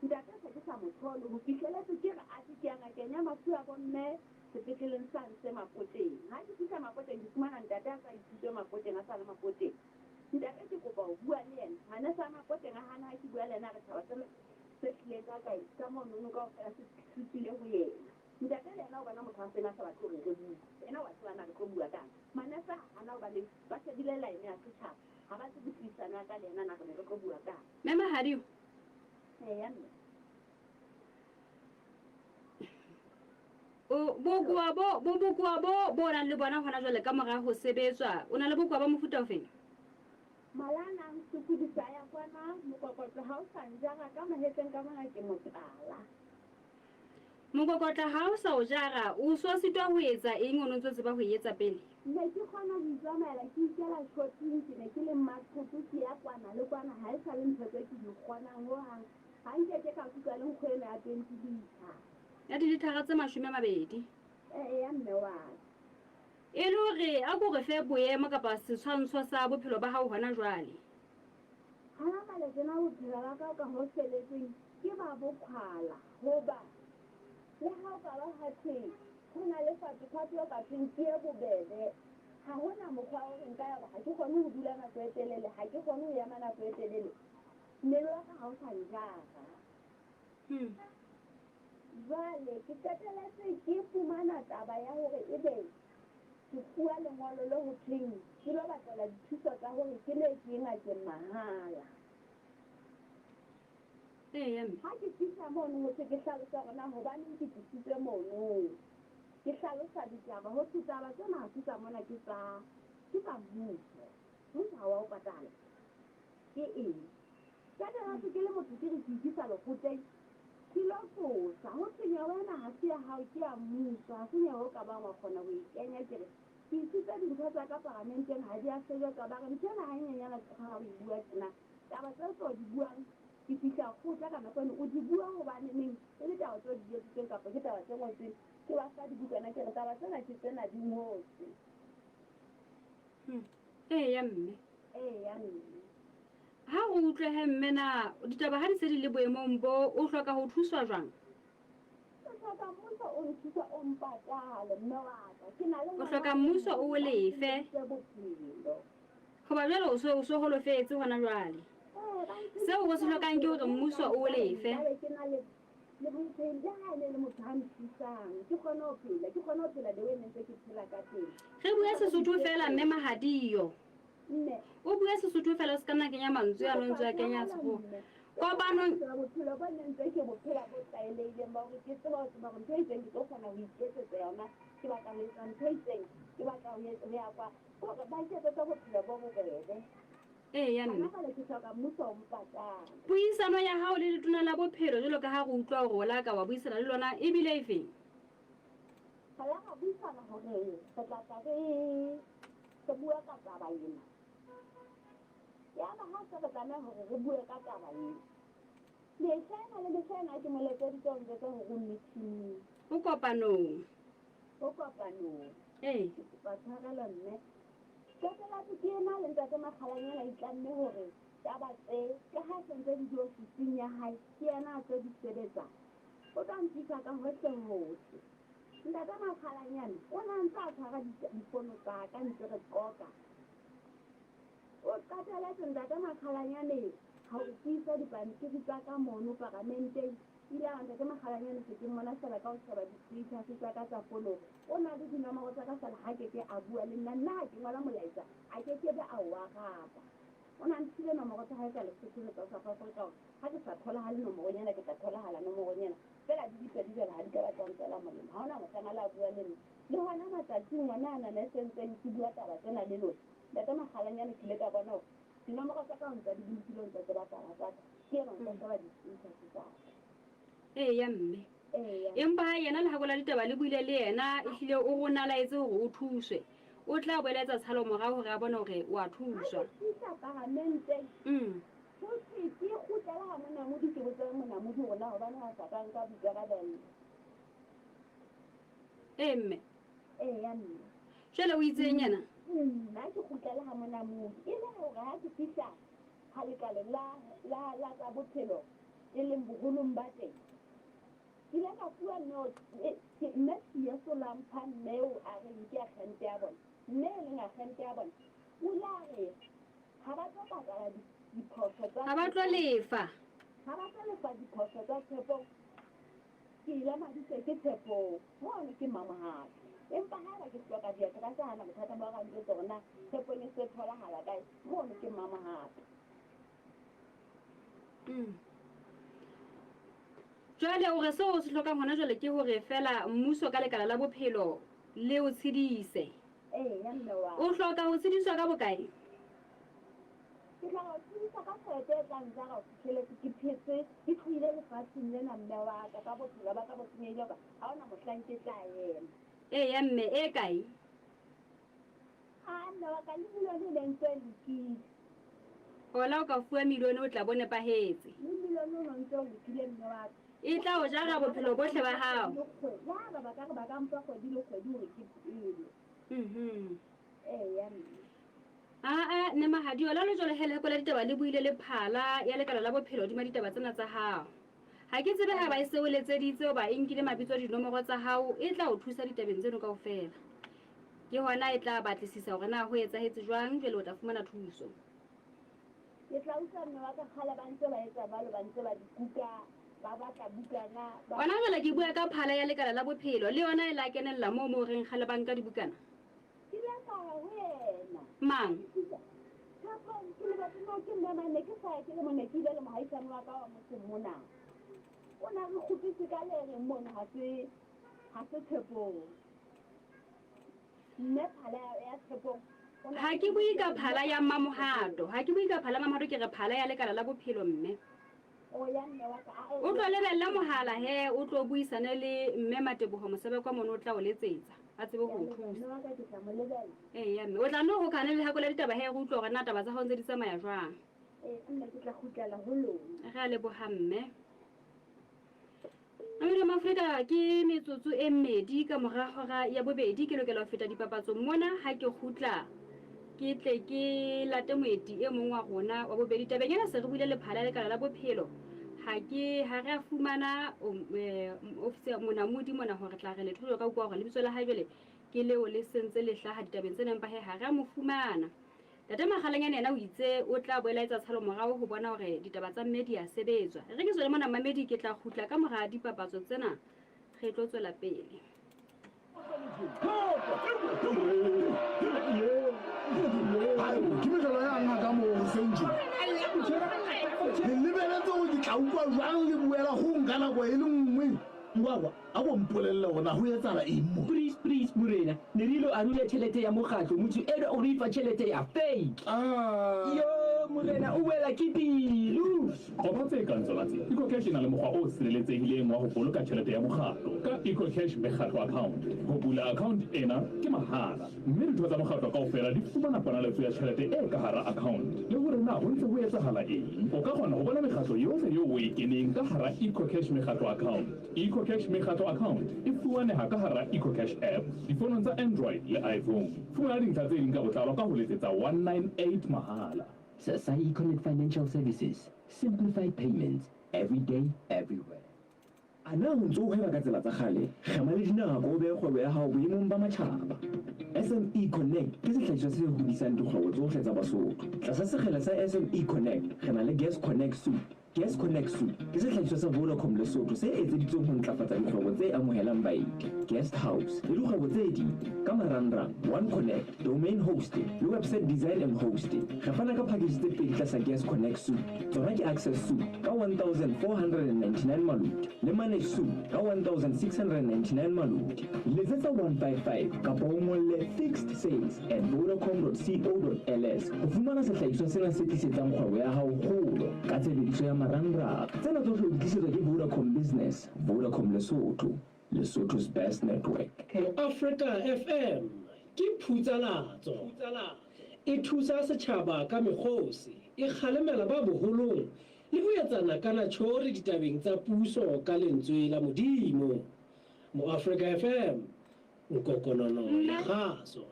Ntate se ke sa mo thole ho fihleletse ke re athe ke ya ngakeng ya mafu a bomme sepetleleng sane se Mapoteng. Ha ke fihla Mapoteng ke fumana ntate a sa isitswe Mapoteng a sa le Mapoteng. Ntate ke kopa ho bua le yena. Manese a Mapoteng a hana ha ke bua le yena a re tjhaba sena se tlileng ka kae ka monono kaofela se se tswile ho yena. Ntate le yena o bona motho a seng a sa batle hore re bue. Yena wa tseba na re tlo bua kang. Manese a hana hobaneng ba shebile line ya setjhaba ha ba tsebe puisano ya ka le yena na re ne re tlo bua kang. Mme Mahadi. Eya mme. O bokowa bo bo bokowa bo bo nang le bona hona jwale ka mora ho sebetswa o na le bokowa ba mofuta ofeng? Mala ana a nsokodisa a ya kwana, mokokotlo ha o sa njara ka mahetleng ka mona ke motala. Mokokotlo ha o sa o jara o so sitwa ho etsa eng o no ntso tseba ho e etsa pele? Ne ke kgona ho itsamaela ke ikela shopping ke ne ke le mmathoto ke ya kwana le kwana ha e sa le ntho tse ke di kgonang hohang ha nkeke ka kuka le nkgo ena ya 20 litre. Ya dilithara tse 20. Eya mme wa ka. E le hore a ko re fe boemo kapa setshwantsho sa bophelo ba hao hona jwale. Hona jwale tjena bophelo ba ka ka ho feletseng ke ba boqhwala hoba le ha o ka ba ha thwe ho na le fatho-fatho eo ka thweng ke e bobebe, ha ho na mokgwa wa hore nka ya ha ke kgone ho dula nako e telele, ha ke kgone ho ema nako e telele. Mmele wa ka ha o sa njara. Jwale ke qeteletse ke fumana taba ya hore ebe ke fuwa lengolo le ho thweng ke lo batlela dithuso tsa hore ke ne ke ye ngakeng mahala. Eya mme. Ha ke fihla mono ho thwe ke hlalosa hore na hobaneng ke tlisitswe mono. Ke hlalosa ditaba ho thwe taba tsena ha se tsa mona ke tsa ke tsa mmuso. Mmuso ha wa o patala. Ke eng? Jwale ha se ke le motho ke re ke ikisa lekgotleng ke lo qosa. Ho thwe nyewe ena ha se ya hao ke ya mmuso, ha se nyewe o ka bang wa kgona ho e kenya. Ke re ke isitse dintho tsa ka paramenteng ha di a sebetsa. Ba re ntho ena ha e nyenyana ke ha o e bua tjena. Taba tseo tse o di buang ke fihla kgotla ka nako eno o di bua hobaneneng e le taba tseo di jwetsitsweng kapa ke taba tse ngotsweng. Ke ba fa dibukana ke re taba tsena ke tsena di ngotswe. Eya mme. Eya mme. Ha re utlwe he mme na ditaba ha di se di le boemong bo o hloka ho thuswa jwang? Ke hloka mmuso o nthusa o mpatale mme wa ka. Ke na le O hloka mmuso o o lefe. Bophelo. Hoba jwale o so o so holofetse hona jwale. Ee, ba nthusa Seo o se hlokang ke hore mmuso o o lefe. Nkabe ke na le le motho le ha e ne le motho a nthusang ke kgone ho phela ke kgone ho phela the way ne ntse ke phela ka teng. Re bue Sesotho feela mme Mahadiyo. Mme. O bue Sesotho feela o se ka nna kenya mantswe ano ntse a kenya Sekgowa. Kopanong Bophelo bo ne ntse ke bo phela bo tlwaelehileng ba hore ke tseba ho tseba hore ntho e itseng ke tlo kgona ho iketsetsa yona. Ke batla ho etsa ntho e itseng, ke batla ho ho ya kwa. Ke hore ba nketsetse bophelo bo bobebe. Eya mme. Hona jwale ke hloka mmuso o mpatale. Puisano ya hao le letona la bophelo jwalo ka ha re utlwa hore o la ka wa buisana le lona e bile efeng? Re la ra buisana hore re tla tla re re bua ka taba ena. Yaba ha se re tlameha hore re bue ka taba ena. Mehla ena le mehla ena ke mo letseditse ho njwetsa hore o meeting. O kopanong. O kopanong. Ee. Ke kopa tshwarelo mme. Qeteletse ke ena le ntate Makgalanyana a itlamme hore Taba tse ka ha sentse di di ofising ya hae, ke yena a tlo di sebetsa. O tla nthusa ka hohle hohle. Ntate Makgalanyane o ne a ntse a tshwara difono tsa ka ntse re qoqa. O qeteletse Ntate Makgalanyane ha o ke dipampiri tsa ka mono paramenteng. Ile a Ntate Makgalanyane se ke mmona fela ka ho sheba di-status tsa ka tsa fono. O na le dinomoro tsa ka fela ha ke ke a bua le nna. Nna ha ke ngola molaetsa a ke ke be a o araba. O na mphile nomoro tsa hae tsa Lesotho le tsa South Africa hore ha ke sa tholahale nomorong ena ke tla tholahala nomorong ena. Fela di dipedi jwale ha di ka ba tsa ntswela molemo. Ha hona mohlang a la bua le nna. Le hona matsatsing ona ana ne sentseng ke bua taba tsena le lona. Ntate Makgalanyane ke ile ka bona hore dinomoro tsa ka o ntsa di bolokile, o ntsa tseba taba tsa ka. Ke ena o ntsa sheba di-status tsa ka. Eya mme. Eya. Empa ha yena Lehako la Ditaba le buile le yena, ehlile o rona laetse hore o thuswe. O tla boela etsa tshalo morao hore a bone hore o a Ha thuswa. ke fihla paramenteng, ho thwe ke kgutlele ha Monamodi, ke botse Monamodi hore na hobaneng a sa ka nka boikarabello. Ee mme. Eya mme. Jwale o itseng yena? Nna ke kgutlele ha Monamodi. E le hore ha ke fihla ha lekaleng la tsa bophelo e leng boholong ba teng, ke ile ka fuwa mme Tieso la mpha mme eo a reng ke agente ya bona. Mme e leng agente ya bona o ile a re ha ba tlo patala diphoso tsa Ha ba tlo lefa. Ha ba tlo lefa diphoso tsa Tshepong. Ke ile madise ke Tshepong mono ke Mmamohato. Empa haeba ke hloka diaterese ha na bothata ba hore a njwetse hore na Tshepong e se tholahala kae, mono ke Mmamohato. Jwale o re seo o se hlokang hona jwale ke hore fela mmuso ka lekala la bophelo le o tshedise. Eya mme wa. O hloka ho tshediswa ka bokae? Ke hloka ho tshediswa ka tjhelete e tla njara ho fihleletse ke phetse, ke tlohile lefatsheng lena mme wa ka, ka bophelo ba ka bo senyehile hoba ha hona mohlang ke tla ema. Eya mme, e kae? Ha mme wa ka le milione e ne ntse e lokile. Hola o ka fuwa milione o tla bo nepahetse. Le milione o no ntse o lokile mme wa ka. E tla o jara bophelo bohle ba hao. Le ha ba ka re ba ka mpa kgwedi le kgwedi hore ke phele. Eya mme. Aa nne Mahadi, hola le jwale he Leheko la Ditaba le buile le phala ya lekala la bophelo hodima ditaba tsena tsa hao. Ha ke tsebe ha ba e se o letseditse hoba e nkile mabitso a dinomoro tsa hao, e tla o thusa ditabeng tseno kaofela. Ke hona e tla batlisisa hore na ho etsahetse jwang, jwale o tla fumana thuso. Ke tla utlwa mme wa ka kgale ba ntse ba etsa jwalo, ba ntse ba di kuka, ba batla bukana, ba Hona jwale ke bua ka phala ya lekala la bophelo, le yona e la kenella moo moo reng kgale ba nka dibukana. Ke ile ka ya ho yena. Mang? Tshepong, ke lebetse moo ke mme mane, ke sa ya ke le mone, ke ile le mohaisane wa ka wa motseng mona. O na re kgutlise ka le reng mono, ha se Tshepong. Mme phala ya Tshepong. Ha ke bue ka phala ya Mmamohato. Ha ke bue ka phala ya Mmamohato, ke re phala ya lekala la bophelo mme. O ya mme wa ka, a e O tlo lebella mohala he, o tlo buisane le mme Mateboho Mosebekwa mono, o tla o letsetsa. A tsebe ho o thusa. Mme wa ka ke tla mo lebella. Eya mme, o tla nno hokahane le Lehako la Ditaba he, re utlwe hore na taba tsa hao ntse di tsamaya jwang. Ee, mme ke tla kgutlela ho lona. Re a leboha mme. Mamedi Mafrika, ke metsotso e mmedi ka mora hora ya bobedi, ke lokela ho feta dipapatsong mona. Ha ke kgutla ke tle ke late moeti e mong wa rona wa bobedi. Tabeng ena se re buile le phala lekala la bophelo. Ha ke ha re a fumana ofisi Monamodi mona hore tla re letho ka utlwa hore lebitso la hae jwale ke leo le sentse le hlaha ditabeng tsena, empa he ha re a mo fumana. Ntate Makgalanyane yena o itse o tla boela etsa tshalo morao ho bona hore ditaba tsa mme di a sebetswa. Re ke tswele mona mamedi, ke tla kgutla ka mora dipapatso tsena, re tlo tswela pele. Ke mehlolo ya ngaka moo hoseng tje. Le lebeletse hore ke tla utlwa jwang le buela ho nka nako e le nngwe. Ngwakwa, a ko mpolelle hore na ho etsahala eng mo? Please, please, morena, ne re ilo arole tjhelete ya mokgatlo, motho enwa o re fa tjhelete ya fake. Yo, morena, o wela ke pelo. Qoba tse kang tsona tse. EcoCash e na le mokgwa o sireletsehileng wa ho boloka tjhelete ya mokgatlo ka EcoCash mekgatlo account. Ho bula account ena ke mahala, mme ditho tsa mokgatlo kaofela di fumana ponaletso ya tjhelete e ka hara account le hore na ho ntse ho etsahala eng. O ka kgona ho bona mekgatlo yohle eo o e keneng ka hara EcoCash mekgatlo account. EcoCash mekgatlo account e fumaneha ka hara EcoCash app difonong tsa Android le iPhone. Fumana dintlha tse ding ka botlalo ka ho letsetsa 198 mahala. Sa Econet Financial Services, simplified payments every day, everywhere. A na o ntso o hweba ka tsela tsa kgale? Kgema le dinako, o behe kgwebo ya hao boemong ba matjhaba. SME Connect ke sehlahiswa se hodisang dikgwebo tsohle tsa Basotho. Tlasa sekgele sa SME Connect re na le Gas Connect Suite. Gas Connect Suite ke sehlahiswa sa Vodacom Lesotho se etseditsweng ho ntlafatsa dikgwebo tse amohelang baeti, guest house le dikgwebo tse ding ka marangrang, One Connect, domain hosting le website design and hosting. Re fana ka package tse pedi tlasa Gas Connect Suite. Tsona ke Access Suite ka 1499 maloti le Manage Suite ka 1699 maloti. Letsetsa 155 kapa o ngolle fixed sales at vodacom.co.ls ho fumana sehlahiswa sena se tlisetsang kgwebo ya hao kgolo ka tshebediso ya marangrang. Tsena tsohle o di tlisetswa ke Vodacom Business, Vodacom Lesotho, Lesotho's best network. Moafrika FM ke phutsalatso. E thusa setjhaba ka mekgosi, e kgalemela ba boholong le ho etsa nakanatjhori ditabeng tsa puso ka lentswe la Modimo. Moafrika FM, nkokonono ya kgaso.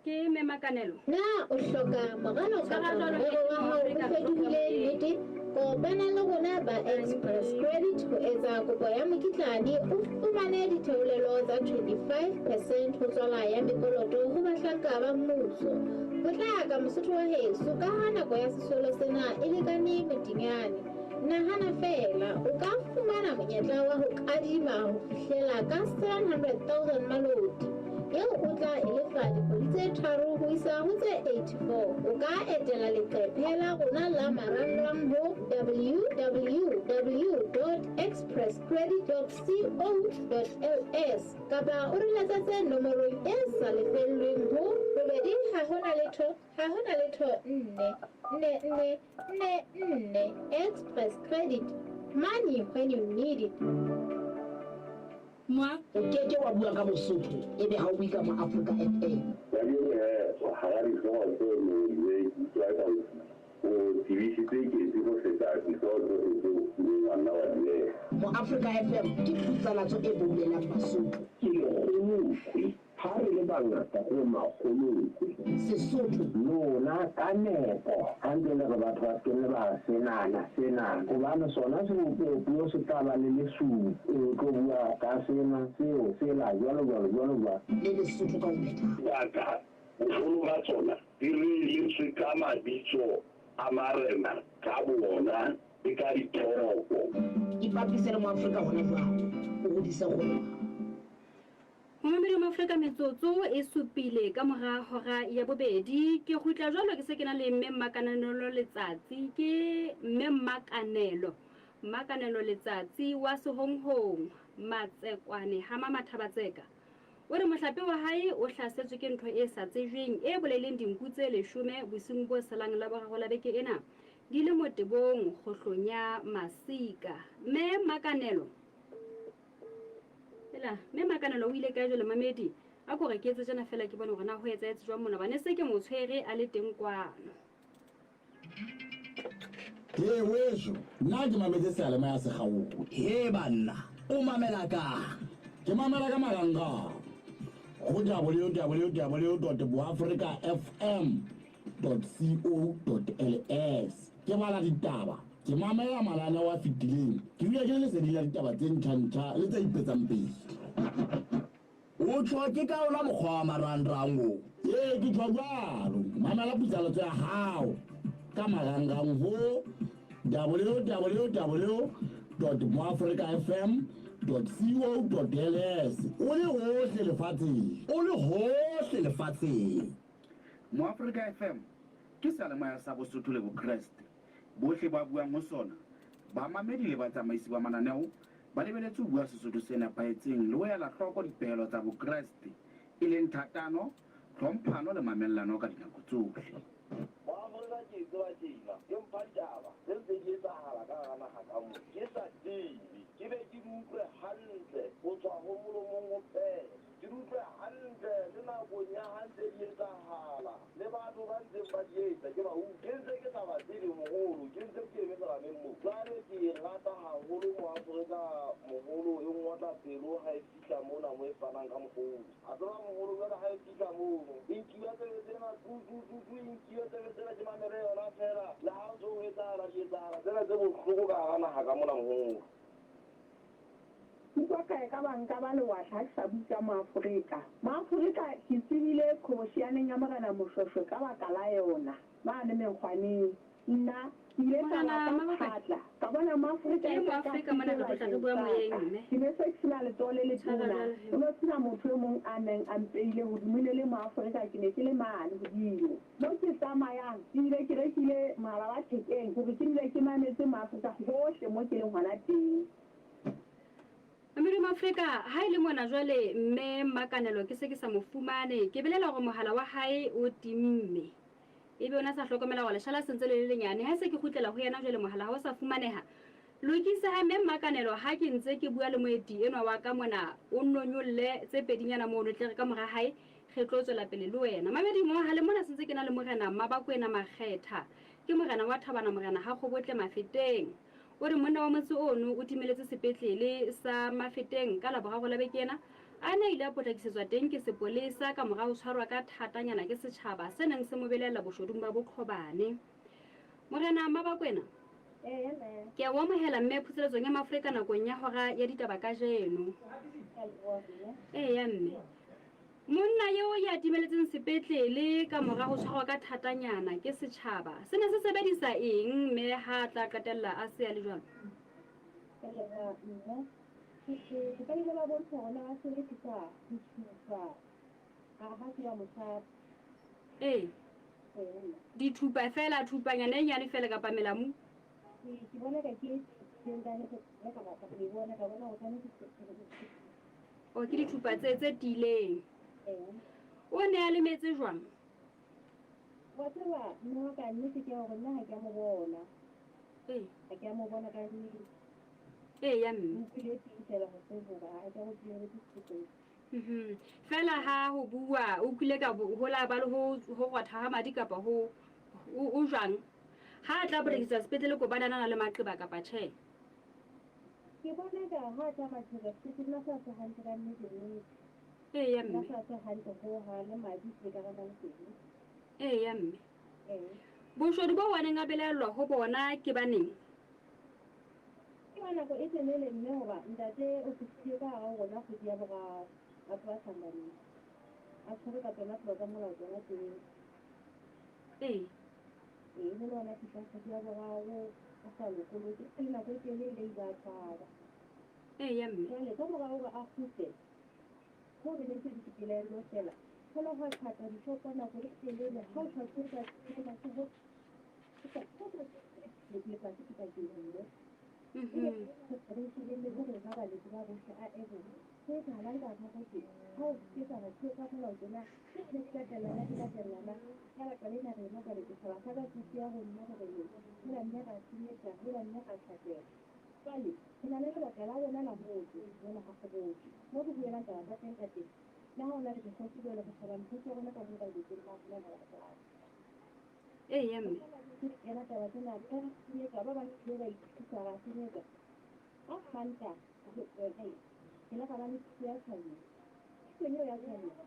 Ke Mme Makanelo. Na o hloka moralo Tshwara kapa jwalo morero wa hao o Afrika fetohile nnete? Kopana le rona ba Express Credit ho etsa kopo ya mokitlane o fumane ditheolelo tsa 25 percent ho tswala ya mekoloto ho bahlanka ba mmuso. Potlaka Mosotho wa heso ka ha nako ya sesolo sena e lekane motinyane. Nahana feela, o ka fumana monyetla wa ho kadima ho fihlela ka 700,000 maloti eo o tla e lefa dikgwedi tse tharo ho isa ho tse 84. O ka etela leqephe la rona la marangrang ho www.expresscredit.co.ls kapa o re letsetse nomorong e sa lefellweng ho 2 0 0 0 4 4 4 4 4. Express Credit, money when you need it. Moa. O ke ke wa bua ka Bosotho ebe ha o bue ka Moafrika FM. Kajeno he, hara dihlooho tse ngolilweng, ke utlwa eka o tsebisitse ketsi ho feta dihlooho tsohle tseo o kileng wa nna wa di beha. Moafrika FM ke phutsalatso e boulelang Basotho. Ke lekgolokwe, ha re le bangata re makgolokwe. Sesotho. Lona ka nepo, ha ntse le re batho ba se ke ba senana, senana, hobane sona sebopeopuo se tla ba le lesupi, o tlo bua ka sena, seo, sela, jwalo jwalo, jwalo jwalo. Le Lesotho ka ho phethahala. Baka boholo ba tsona di reeletswe ka mabitso a marena ka boona le ka ditoropo. Ipapise le Moafrika hona jwale, o hodise kgwebo. Momamedi wa Moafrika, metsotso e supile ka mora hora ya bobedi. Ke kgutla jwalo ke se ke na le Mme Mmakanelo Letsatsi. Ke Mme Mmakanelo. Mmakanelo Letsatsi wa Sehonghong, Matsekwane, ha Mamathabatseka. O re mohlape wa hae o hlasetswe ke ntho e sa tsejweng e bolaileng dinku tse leshome bosiung bo salang la boraro la beke ena di le motebong kgohlong ya Masika. Mme Mmakanelo. Ela, Mme Makanelo o ile kae jwale mamedi? A ko re ke etse tjena feela ke bone hore na ho etsahetse jwang mona hobane se ke mo tshwere a le teng kwano. He weso, nna ke mametse seyalemoya se kgaowe. He banna, o mamela kang? Ke mamela ka marangrang ho www.boafrikafm.co.ls. Ke bala ditaba, ke mamela mananeo a fetileng, ke dula ke le leseding la ditaba tse ntjha-ntjha le tse ipetsang pele. O tjho ke ka ona mokgwa wa marangrang o? Ee, ke tjho jwalo. Mamela putsalatso ya hao ka marangrang ho www.moafrikafm.co.ls o le hohle lefatsheng. O le hohle lefatsheng. Moafrika FM ke seyalemoya sa Bosotho le Bokreste. Bohle ba buang ho sona, bamamedi le batsamaisi ba mananeo, ba lebeletse ho bua Sesotho se nepahetseng le ho ela hloko dipehelo tsa Bokreste, e leng thatano, tlhomphano le mamellano ka dinako tsohle. Moafrika ke e tseba tjena, ke mpha ditaba tse ntse di etsahala ka hara naha ka mona. Ke sa tsebe, ke be ke di utlwe hantle ho tswa ho molomong ho phela. Ke di utlwe hantle le nakong ya ha ntse di etsahala, le batho ba ntseng ba di etsa ke ba utlwe. Ke ntse ke sa ba tsebe moholo, ke ntse ke eme serameng moo. Jwale ke e rata haholo Moafrika moholo, e ngotla pelo ha e fihla mona mo e fanang ka mokgosi. A tseba moholo jwale ha e fihla mono, e nkiwe tsebe tsena tu tu tu tu, e nkiwe tsebe tsena ke mamele yona feela. Le ha o ntso ho etsahala dietsahala tsena tse bohloko ka hara naha ka mona moholo. Utlwa ka e ka ba nka ba lewatla ha ke sa bue ka Moafrika. Moafrika ke tsebile qhobosheaneng ya Morena Moshoeshoe ka baka la yona mane menkgwaneng. Nna ke ile ka Morena wa ka Mabaka. phatla ka bona Moafrika Ke e ka ka Moafrika mona re tlotla re sebakeng bua sa moyeng ka. mme. Ke ne se ke sena letsoho le Tshwara letona. jwalo he. Ho no sena motho e mong a neng a mpeile hodimo. E ne le Moafrika ke ne ke le mane hodimo. Mo ke tsamayang ke bile ke rekile mohala wa thekeng hore ke dule ke mametse Moafrika hohle mo ke leng hona teng. Modimo Afrika, ha e le mona jwale mme Mmakanelo ke se ke sa mo fumane, ke belela hore mohala wa hae o timme. Ebe o ne a sa hlokomela hore leshala se ntse le le lenyane. Ha se ke kgutlela ho yena jwale mohala ha o sa fumaneha. Lokisa ha mme Mmakanelo ha ke ntse ke bua le moeti enwa wa ka mona, o nonyolle tse pedinyana mono tle re ka mora hae re tlo tswela pele le wena. Mamedimo ha le mona se ntse ke na le morena Mmabakwena Makgetha. Ke morena wa Thabana morena ha Kgobotle Mafeteng. O re monna wa motse ono o timeletse sepetlele sa Mafeteng ka Laboraro la beke ena. A ne a ile a potlakisetswa teng ke sepolesa ka mora ho tshwarwa ka thatanyana ke setjhaba se neng se mo belaella boshodung ba boqhobane. Morena Mmabakwena, Ee, mme. ke a o amohela mme phutseletsong ya Maafrika nakong ya hora ya ditaba kajeno. Ke a leboha, mme. Eya mme. Monna eo ya timeletseng sepetlele ka mora ho tshwarwa ka thatanyana ke setjhaba, se ne se sebedisa eng mme ha a tla qetella a se a le jwalo? Ke a leboha, mme. Ke ba ile ba bontsha hore na ba sebedisa dithupa ha ha se ba mo tshwara. Ee. Ee, mme. Dithupa feela, thupanyana e nyane feela kapa melamu? Ke bona ka ke e tiileng ka nnete, ka batla ho e bona, ka bona hore ka nnete ke O ke dithupa tse tse tiileng. Ee. O ne a lemetse jwang? Wa tseba mme wa ka nnete ke ya hore nna ha ke a mo bona. Ee. Ha ke a mo bona ka nnete. Ee ya mme. O utlwile teng feela hoseng hoba ha ke a mo timeletse sepetlele. Feela ha ho bua o utlwile ka ho la ba le ho ho rotha ha madi kapa ho o jwang? Ha a tla potlakisetswa sepetlele ko bana na le maqeba kapa tjhe? Ke bona ka ha tla maqeba sepetlele na sa tswa hantle ka nnete nnete. Ee ya Na mme. sa tswa hantle ho hang le madi ke ka rena le teng. Ee ya mme. Ee. Boshodu bo waneng a belaellwa ho bona ke baneng? Ke ba nako e telele mme hoba ntate o fihlile ka hara ho rona kgwedi ya boraro a tloha tjhankaneng. A tshwerwe ka tsona tsela tsa molao tsona tseo. Ee. Ee, e le hona fihlang kgwedi ya boraro a sa lokolotse. E le nako e telele a ile a tshwarwa. Ee ya mme. Jwale ka mora hore a kgutle, ho be le ntse di dipelaelo feela. Ho la hwa tjhata dishopo nako e telele. Ha o tjhatse ka tsela ke ho letsatsi ke kajeno mme. Re le ho rona baleti ba bohle a ebo. Ho etsahalang ka hara teng? Ha o etsahala tse tsa molao tjena, tse ne di latellana di latellana. Ka baka lena rena jwale setjhaba sa ka se siya ho nna moreneng. Hela mme ra senyetsa, hela mme ra tjhatela. Jwale re na le lebaka la rona la motse mona ha Kgoboke. Mo re buelang taba tsa teng ka teng. Le ha ho na le mekgosi jwale re sheba mekgosi ya rona ka moo ba iletseng ba rona ba batswadi. Ee ya mme. Kena taba tsena ba re senyetsa, ba bang ebile ba ithusa ra senyetsa. Ka Mantaha, ke ile ka ba le thuto ya tshohanyetso. Thutong eo ya tshohanyetso,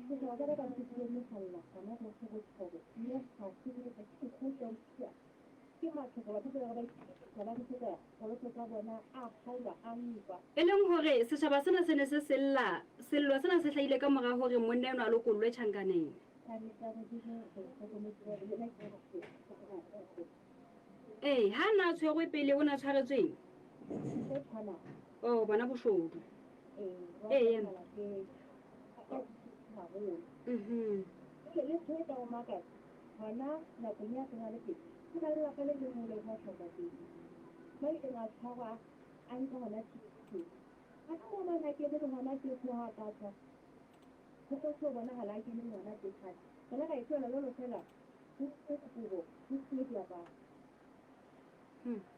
setjhaba sa ka ka se mehalla hona hohle ho tjhoro, mme ra senyetsa ke mekgosi ya ho thusa. Ke mathoko batho ba ba ithusa ba ntshetsa poloto tsa bona a kgaolwa a nkwa. E leng hore setjhaba sena se ne se sella, sello sena se hlahile ka mora hore monna enwa a lokollwe tjhankaneng. Ee, ha na tshwerwe pele o na tshwaretsweng? Oh, bona boshodu. Ee. Le ntho e ka o makatsa hona nakong ya tsona le teng ho na le lelapa le leng mo leng hwa tjhauka teng. Ba ileng a tshwarwa a nka hona tshebetsong. Hana moo mane a kene le hona teng ha a ka tshwarwa. Ho kgotsi ho bonahala a kene le hona teng hape. Rona ra e tlohela jwalo feela ho nkuwe dikobo, ho nkuwe diaparo.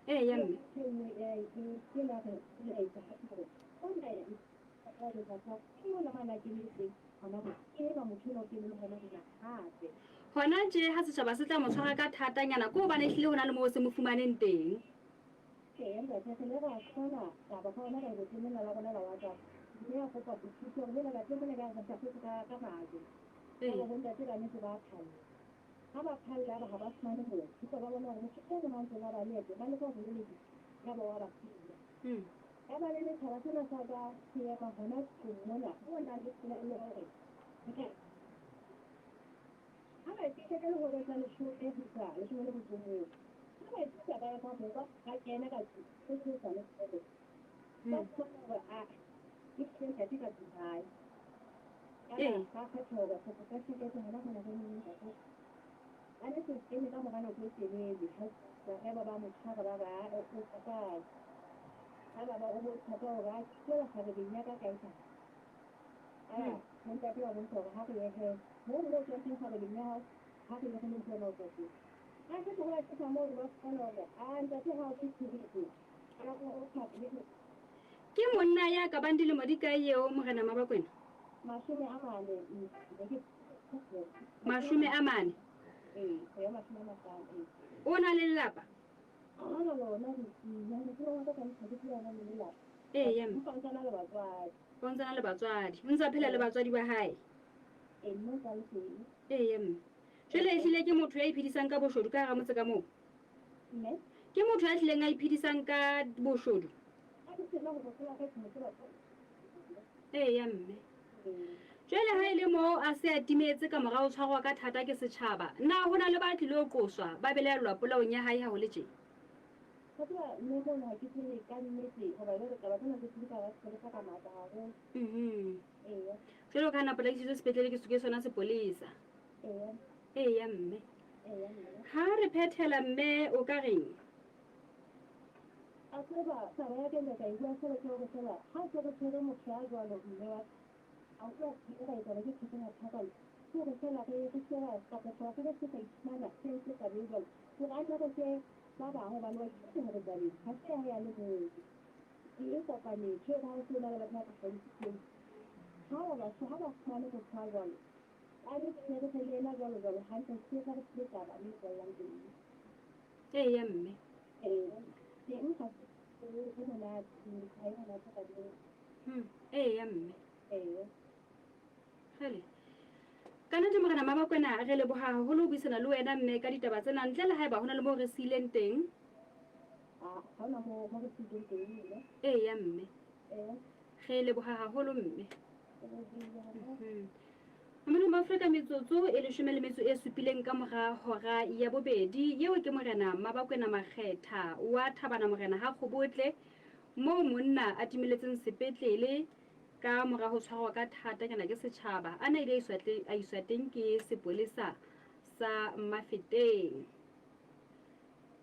Ee ya mme. Ntho e nngwe e la re e la etsa hape hore ona wa letsatsa ke yona mane a kene teng hona moo. Ke enwa motho enwa o kene le hona mona hape. Hona tje ha setjhaba se tla mo tshwara ka thatanyana ke hobane ehlile ho na le moo se mo fumaneng teng. Ee ntate, re ile ra fumana taba ka ona ka lebotleng lena la rona la WhatsApp. Mme a kopa ho thusa hore hela batle mona ka re hlapetse ka majwe. Jwale bo ntate ba netse ba phalla. Ha ba phalla ba ha ba fumane motho. Empa ba bona hore motho e mong ha ntse ba ba leeto ba leka ho lelekisa ya ba wa ba siya. Ya ba le letjhaba sena sa ka se ema hona tlung mona ho nang le pelaelo ya hore ha ba fihla ka lihora tsa leshome ho isa leshome le motso o mong. Ha ba fihla ba ya ka moo ba kena ka tlung se se sa le kgolo. Ba fumana hore a e hlile ntate ka tlung hae. Yaba ba kgetha hore kgetho ka tjhelete hona mona re neng ntate. Ba ne se kene ka mora nako e telele ha ba ba mo tshwara ba re a o tswa kae. Ha ba ba o bontsha ka hore a tlohela kgarebeng ya ka kae kae. A ntate wa bontsha hore ha re ye he moo mo tswang teng kgarebeng ya hao ha re ye re le ntho ena o tswa teng. Ha se tloha fihla moo ba fumana hore a ntate ha o security. Ke monna ya ka bang dilemo di kae eo Morena Mabakwena? 40. 40. Ee, ho ya 50 ee. O na le lelapa? Ha lona nna ne ke bona ka ntlha ke phela le lelapa. Ee, ya mme. Empa o ntse a na le batswadi. O ntse a na le batswadi. O ntse a phela le batswadi ba hae? Ee, mme o sa le teng. Ee, ya mme. Jwale ehlile ke motho ya iphedisang ka boshodu ka hara motse ka moo? Mme? Ke motho ya hlileng a iphedisang ka boshodu? Ha ke tsebe hore bophelo ba ka ke mo tseba. Ee, ya mme. Jwale ha e le moo a se a timetse ka mora ho tshwarwa ka thata ke setjhaba, na ho na le ba tlilo qoswa ba belaellwa polaong ya hae ha ho le tje? Wa tseba mme mono ha ke tsebe ka nnete hoba jwale taba tsena se di ka ba sepolesa ka matla haholo. Eya. Jwalo ka ha na potlakisitswe sepetlele ke ke sona sepolesa. Eya. Eya mme. Eya mme. Ha re phethela mme o ka reng? A tseba taba ya ka nka e bua fela ke hore fela ha se re tshwere motho ya jwalo mme wa a utlwa ke ra etsa ke tshwere mathata ke hore fela re se ra kapa taba se se sa iphumana se se taba e jwalo hore a nne re fe ba bang hobane wa itse hore tabeng ha se ya ya le mong ke e kopanetswe ka ho se na le batho ba ka hlahisitseng ha ba ba ha ba fumane motho ya jwalo a re re re le ena jwalo jwalo hantle se re re taba mme tswellang pele. Ee ya mme. Ee, teng ha se e monate ha e monate ka teng. Ee ya mme. Ee. Kgele. Ka nnete Morena Mabakwena re leboha haholo ho buisana le wena mme ka ditaba tsena ntle le haeba hona le moo re siileng teng. Ha hona moo re siileng teng mme. Ee ya mme. Ee. Re leboha haholo mme. Molemo wa Afrika metsotso e 17 ka mora hora ya bobedi yeo ke Morena Mabakwena Makgetha wa Thabana Morena ha Kgobotle moo monna a timeletseng sepetlele ka mora ho tshwarwa ka thata kana ke setjhaba a na ile a iswa teng ke sepolesa sa Mafeteng.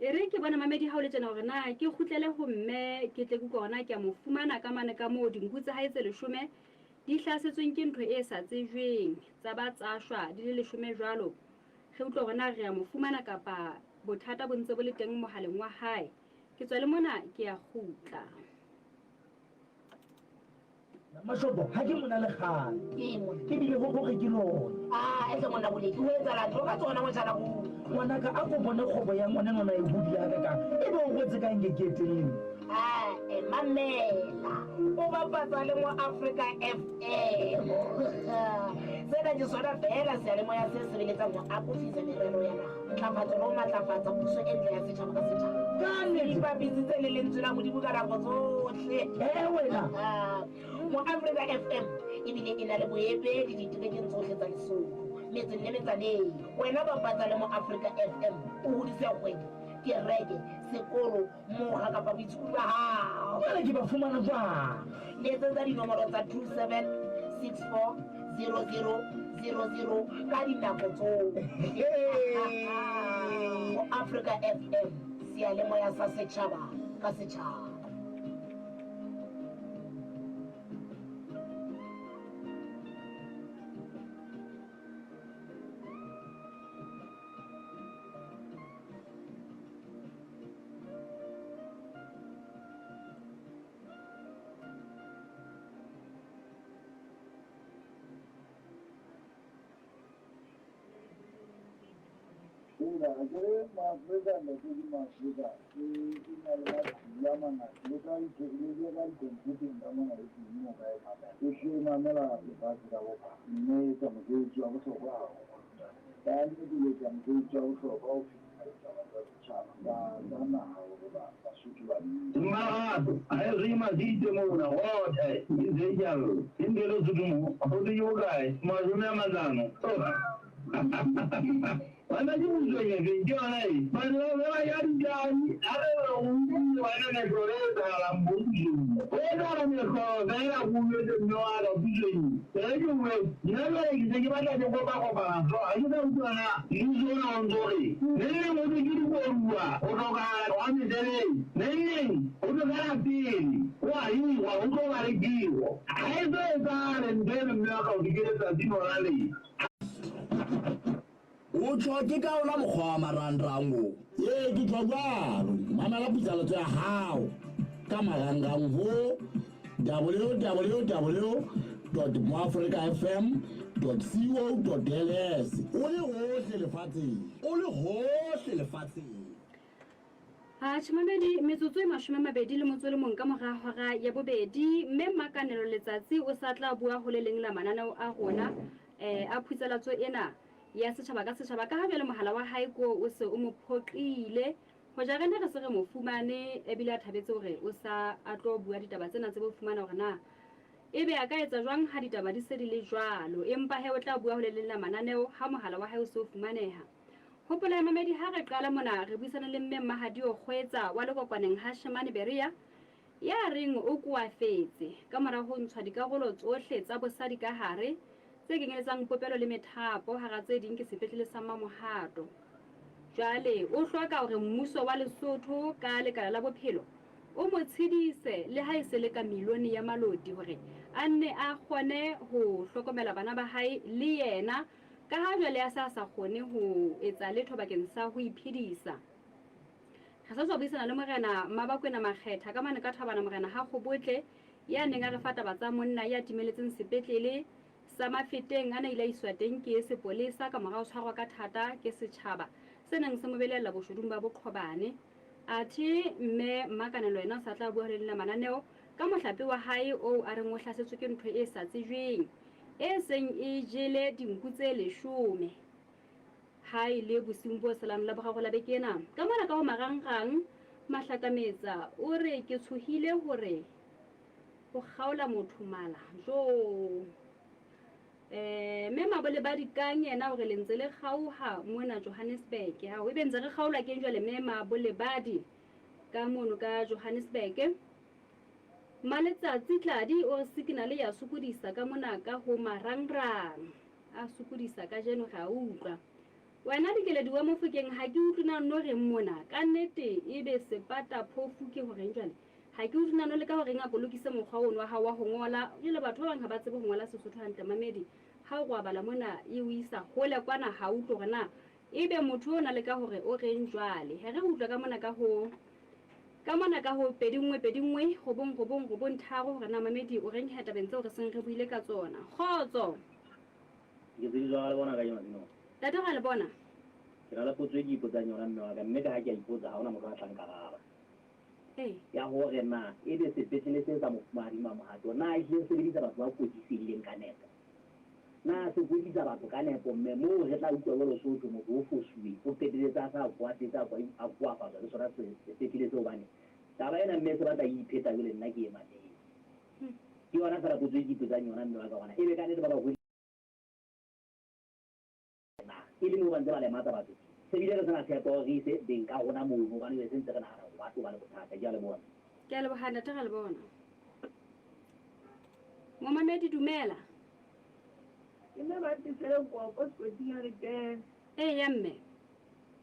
E re ke bona mamedi ha o le tjena hore na ke kgutlele ho mme ke tle ke utlwa hore na ke a mo fumana ka mane ka moo dinku tsa hae tse 10 di hlasetsweng ke ntho e sa tsejweng tsa ba tsa shwa di le 10 jwalo. Re utlwa hore na re a mo fumana kapa bothata bo ntse bo le teng mohaleng wa hae. Ke tswa le mona ke a kgutla. Mashopo ha ke mona le kgale. Ke bile ho hore ke lona. Ah, e tle monna boleki o etsahala tlo ka tsona motjhana go. Ngwana ka a ko bone kgobo ya ngwana nona e hodi ya ka ka. E be o rwetse ka nke ke etelleng. Ah, e mamela. O bapatsa le mo Africa FM. Sena ke sona fela seyalemoya se sebeletsang ho akofisa merero ya naha. Ntlafatso le ho matlafatsa puso e ntle ya setjhaba ka setjhaba. Ka nnete. Ipapitsitse le lentswe la Modimo ka nako tsohle. Eh wena. Mo Africa FM ebile e na le boemedi diterekeng tsohle tsa Lesotho, metseng le metsaneng. Wena bapatsa le mo Africa FM o hodise kgwebo, kereke, sekolo, mokga kapa boitshokodi ba hao. Jwale ke ba fumana jwang? Letsetsa dinomoro tsa 27 64 00 00 ka dinako tsohle. Mo Africa FM seyalemoya sa setjhaba ka setjhaba. O Dumela, akere maAfrika ntate ke maAfrika e na le maqhubu a mangata le ka le ka dikhomphutheng ka mona e teng mo ka e mamela. E hle e mamela lefatshe ka bophara mme e etsa mosebetsi wa bohlokwa haholo ntate. Ka nnete e etsa mosebetsi wa bohlokwa ho fetisa ditaba tsa setjhaba tsa naha hore Basotho ba di Mmarato a e re masite mona gothe ntse jalo ntse le Sotho mo go ke bokae 50. Bana ke puso e feng ke yona e banna ba ya ditani a re re o utlwile wena mehlolo e etsahalang mo pusong ho etsahala mehlolo fela ko uetse mme wa ka pusong e re ke bue nna jwale ke se ke batla ke kopakopana so ha ke sa utlwa na mmuso ona o ntso re neng neng ho thwe ke dikoduwa ho hlokahala hwa mesebetsi neng neng ho thwe ka la pele ho a hirwa ho tlo ba le tiro ha e so etsahale ntho eno mme wa ka ho ke letsatsi lona le. O tjho ke ka ona mokgwa wa marangrang o. Ee, ke tjho jwalo. Mamela putsalatso ya hao ka marangrang ho www.moafrikafm.co.ls o le hohle lefatsheng. O le hohle lefatsheng. Atjhe mamedi, metsotso e 28 ka mora hora ya bobedi, mme Mmakanelo Letsatsi o sa tla bua ho le leng la mananeo a rona a phutsalatso ena ya setjhaba ka setjhaba ka ha jwale mohala wa hae ko o se o mo phoqile. Hoja re ne re se re mo fumane ebile a thabetse hore o sa a tlo bua ditaba tsena tsebo fumana hore na ebe a ka etsa jwang ha ditaba di se di le jwalo. Empa he o tla bua ho le leng la mananeo ha mohala wa hae o se o fumaneha. Hopola mamedi ha re qala mona re buisana le mme Mmahadio Kgwetsa wa Lekokwaneng ha Shemane Berea ya reng o koafetse ka mora ho ntshwa dikarolo tsohle tsa bosadi ka hare tse kenyeletsang popelo le methapo hara tse ding ke sepetlele sa Mmamohato. Jwale o hloka hore mmuso wa Lesotho ka lekala la bophelo o mo tshedise le ha e se le ka milione ya maloti hore a nne a kgone ho hlokomela bana ba hae le yena ka ha jwale a se a sa kgone ho etsa letho bakeng sa ho iphedisa. Re sa tswa buisana le morena Mmabakwena Makgetha ka mane ka Thabana morena ha Kgobotle ya neng a re fa taba tsa monna ya timeletseng sepetlele sa Mafeteng a ne ile a iswa teng ke sepolesa ka mora ho tshwarwa ka thata ke setjhaba se neng se mo belaella boshodung ba boqhobane. Athe mme Mmakanelo yena o sa tla bua ho le leng la mananeo ka mohlape wa hae oo a reng o hlasetswe ke ntho e sa tsejweng e seng e jele dinku tse 10. Ha e le bosiung bo salang la boraro la beke ena, ka mona ka ho marangrang Mahlakametsa o re ke tshohile hore ho kgaola motho mala. Jo. Mme Mabole ba dikang yena hore le ntse le kgaoha mona Johannesburg. Ha ebe ntse re kgaolwa keng jwale mme Mabole badi ka mono ka Johannesburg. Maletsatsi Tladi o re signal ya sokodisa ka mona ka ho marangrang. A sokodisa kajeno re a utlwa. Wena Dikeledi wa Mofokeng ha ke utlwe na no reng mona. Ka nnete ebe sepata phofu ke horeng jwale. Ha ke utlwe na no le ka horeng a ko lokise mokgwa ono wa hao wa ho ngola. Jwale batho ba bang ha ba tsebe ho ngola Sesotho hantle mamedi. Ha o robala mona e o isa hole kwana ha utlwe hore na ebe motho o na le ka hore o reng jwale. He re utlwe ka mona ka ho ka mona ka ho 2 1 2 1 9 9 9 3 hore na mamedi o reng he tabeng tseo re seng re buile ka tsona. Kgotso. Ke tse di jwang le bona ka yona no. Ntate ra le bona. Ke na le potso e ke ipotsang yona mme wa ka mme ka ha ke a ipotsa ha hona motho a tla nkaraba. Ee. Ya hore na ebe sepetlele se sa mofumahadi Mmamohato na ehlile se sebedisa batho ba kwetlisehileng ka nepo. Na se kwetlisa batho ka nepo mme moo re tla utlwa jwalo Sotho motho o fosuwe o qetelletse a sa kwatetse a koafatswa ke sona sepetlele seo hobane taba ena mme se batla e ipheta jwale nna ke e mametse. Ke yona fela potso e ke ipotsang yona mme wa ka hona ebe ka nnete ba ba na e le moo ba ntse ba lematsa batho se bile re sena tshepo re ise beng ka rona mono hobane jwale se ntse re nahana hore ba tlo ba le bothata. Ke a leboha. Ke a leboha ntate, ra le bona. Momamedi dumela. Ke mme ba tlisele kopo sekoting a re kene. Ee ya mme.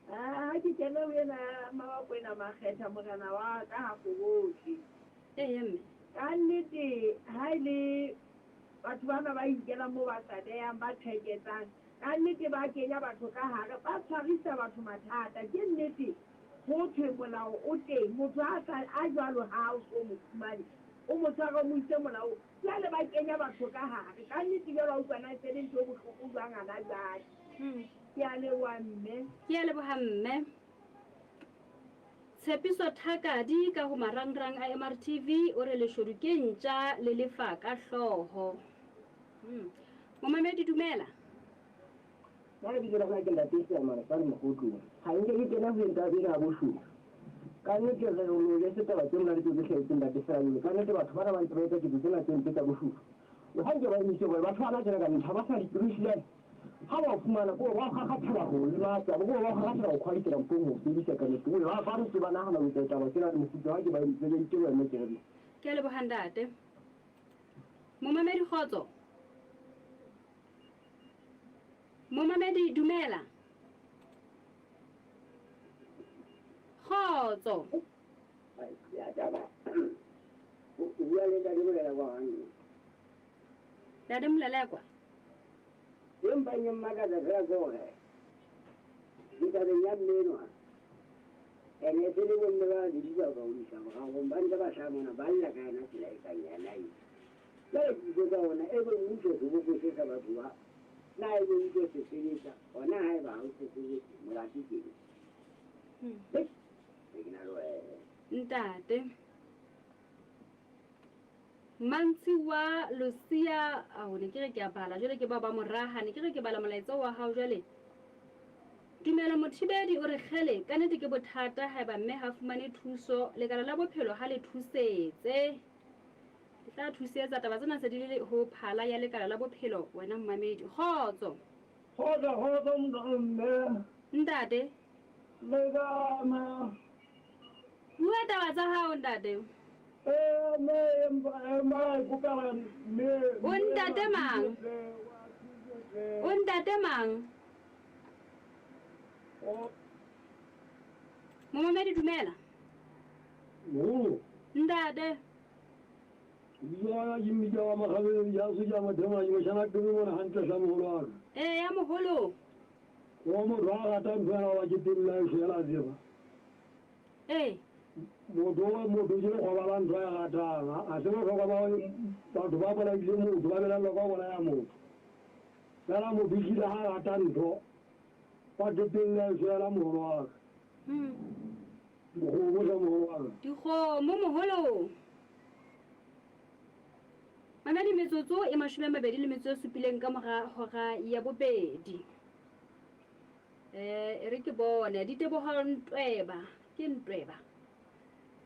Ha ke kene ho ena Mmabakwena Makgetha morena wa ka ha Kgobotle. Ee ya mme. Ka nnete ha e le batho bana ba inkelang moo ba sa behang ba theketsang ka nnete ba kenya batho ka hare ba tshwarisa batho mathata. Ke nnete ho thwe molao o teng motho a sa a jwalo ha o so mo fumane o mo tshware o mo ise molao jwale ba kenya batho ka hare ka nnete jwalo a utlwa na e se le ntho e bohloko jwang hana jwale. Ke a leboha mme. Ke a leboha mme. Tshepiso Thakadi ka ho marangrang a MRTV o re leshodu ke ntja le lefa ka hlooho. Momamedi dumela. Nna lebitso la ka ke Ntate Seamana Fane Mogotlong. Ha nke ke kena ho eng ena ya boshodu. Ka nnete re lo jese taba tse monate tseo tse hlahetseng Ntate Seramele. Ka nnete batho bana ba ntse ba etsa ketso tsena tse mpe tsa boshodu. Ha nke ba emise hobane batho bana tjena ka nnete ha ba sa dipelo ehlile ha ba o fumana ko ba o kgakgathela ho lematsa, ko ba o kgakgathela ho khwaitela mpong ho fedisa ka nnete. Ba ba ntse ba nahana ho etsa taba tsena le mofuta ha ke ba emise ke iteboha mme ke re. Ke a leboha ntate. Momamedi kgotso. Momamedi dumela. Kgotso. Ya taba. O bua le Ntate Molelekwa hantle. Ntate Molelekwa. Empa e mmakatsa fela ke hore ditabeng ya mme enwa ene se le bomme ba babedi ba ka o isa moragong ba ntse ba hlaha mona ba lla ka yona tsela e kang yana e. Jwale ke ipotsa hore ebe mmuso seboko se sa batho ba na ebe o tlo se sebetsa hona haeba ha o se sebetse molato ke eng? Ke na le wena. Ntate. Mantsi wa Lucia, ao ne ke re ke a bala jwale ke bao ba moraha ne ke re ke bala molaetsa wa hao jwale. Dumela Mothibedi o re kgele ka nnete ke bothata haeba mme ha fumane thuso lekala la bophelo ha le thusetse. Le tla thusetsa taba tsena se di le ho phala ya lekala la bophelo wena mmamedi. Kgotso. Kgotso kgotso mme. Ntate. Le ka ma. Bua taba tsa hao ntate. O ntate mang? O ntate mang? Momamedi dumela. Ntate. Ya ke wa makgabeng ya se ja mothema ke moshana ke mona hantle sa moholo wa ka. Eh ya moholo. O motho a ratang ntho ena wa ke pelo ya shela tseba. Eh. Motho motho ke lekgoba la ntho ya ratang a se bohlokwa ba batho ba bolaile motho ba belaellwa ka ho bolaya motho. Fela motho ehlile ha rata ntho ba qetella e shwela moholo wa ka. Dikgomo tsa moholo wa ka. Dikgomo moholo. Mamedi metsotso e 27 ka mora hora ya bobedi. E re ke bone diteboho Ntweba ke Ntweba.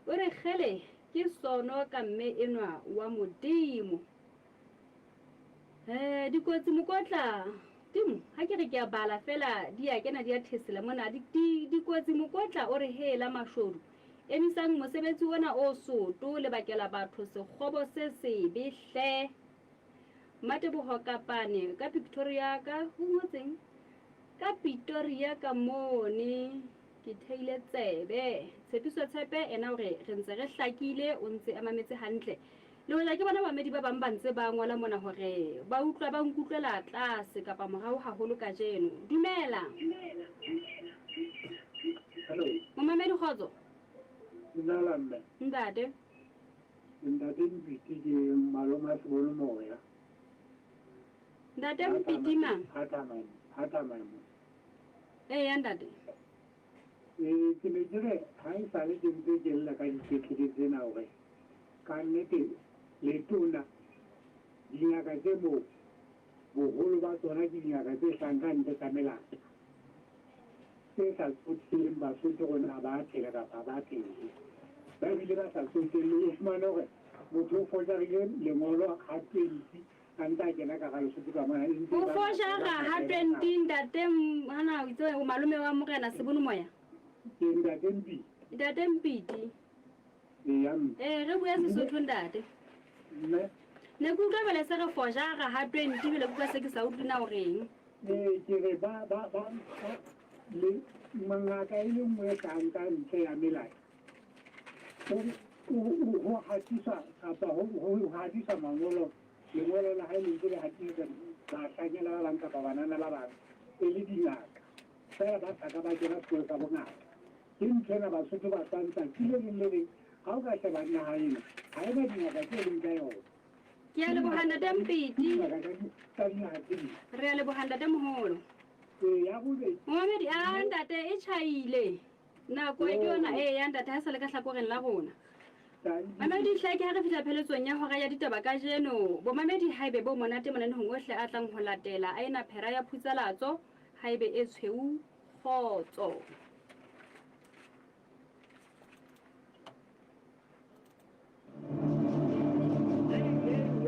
O re kgele ke sono ka mme enwa wa Modimo. Dikotsi mokotla timo ha ke re ke a bala fela di a kena di a thesela mona dikotsi mokotla o re hela mashodu. Emisang mosebetsi ona o soto le bakela batho sekgobo se sebe hle. Mateboho Kapane ka Victoria ka ho ngotseng ka Pretoria ka mone ke theile tsebe. Tshepiso Tshepe ena hore re ntse re hlakile o ntse a mametse hantle. Le hoja ke bona bamedi ba bang ba ntse ba ngola mona hore ba utlwa ba nkutlwela tlase kapa morao haholo kajeno. Dumela. Hello. Momamedi kgotso. Dumela mme. Ntate. Ntate Mpiti ke malome a Sebolo Moya. Ntate Mpiti mang? Ha tsamaya mo. Eh ya ntate. Ke ne ke re ha e sale ke ntse ke lla ka dipetlele tsena hore ka nnete letona dingaka tse moo boholo ba tsona ke dingaka tse hlahang ka ntle tsa melata tse sa tsotelleng Basotho rona ha ba phela kapa ha ba phele. Ba bile ba sa tsotelle o fumane hore motho o fojarile lengolo ha 20 a ntse a kena ka hara Lesotho ka mona e ntse O fojara ha 20 ntate hana o itse o malome wa morena Sebolo Moya. Ke ntate Mpiti. Ntate Mpiti. Eya mme. Eh re bua Sesotho ntate. Mme. Ne ke utlwa jwale se re fojara ha 20 jwale ke utlwa se ke sa utlwe na o reng. Eh ke re ba ba ba le ngaka e le nngwe e hlahang ka ntle ya melata. Ho hatiswa kapa ho hatiswa mangolo lengolo la hae le ntse le hatiswa bahlanyela ba bang kapa banana ba bang e le dingaka fela ba sa ka ba kena sekolo sa bongaka. Ke ntho ena Basotho ba swantshang ke le leng le leng ha o ka sheba naha ena ha ena dingaka tse leng ka yona. Ke a leboha Ntate Mpiti. Dingaka tsa dinaha tse ding. Re a leboha Ntate Moholo. Ee, ya bobedi. Momamedi a ntate e tjhaile nako e ke yona ee ya ntate ha sa le ka hlakoreng la rona. Mamedi hle ke ha re fihla pheletsong ya hora ya ditaba kajeno. Bomamedi haebe bo monate monanehong ohle a tlang ho latela a ena phera ya phutsalatso haebe e tshweu kgotso.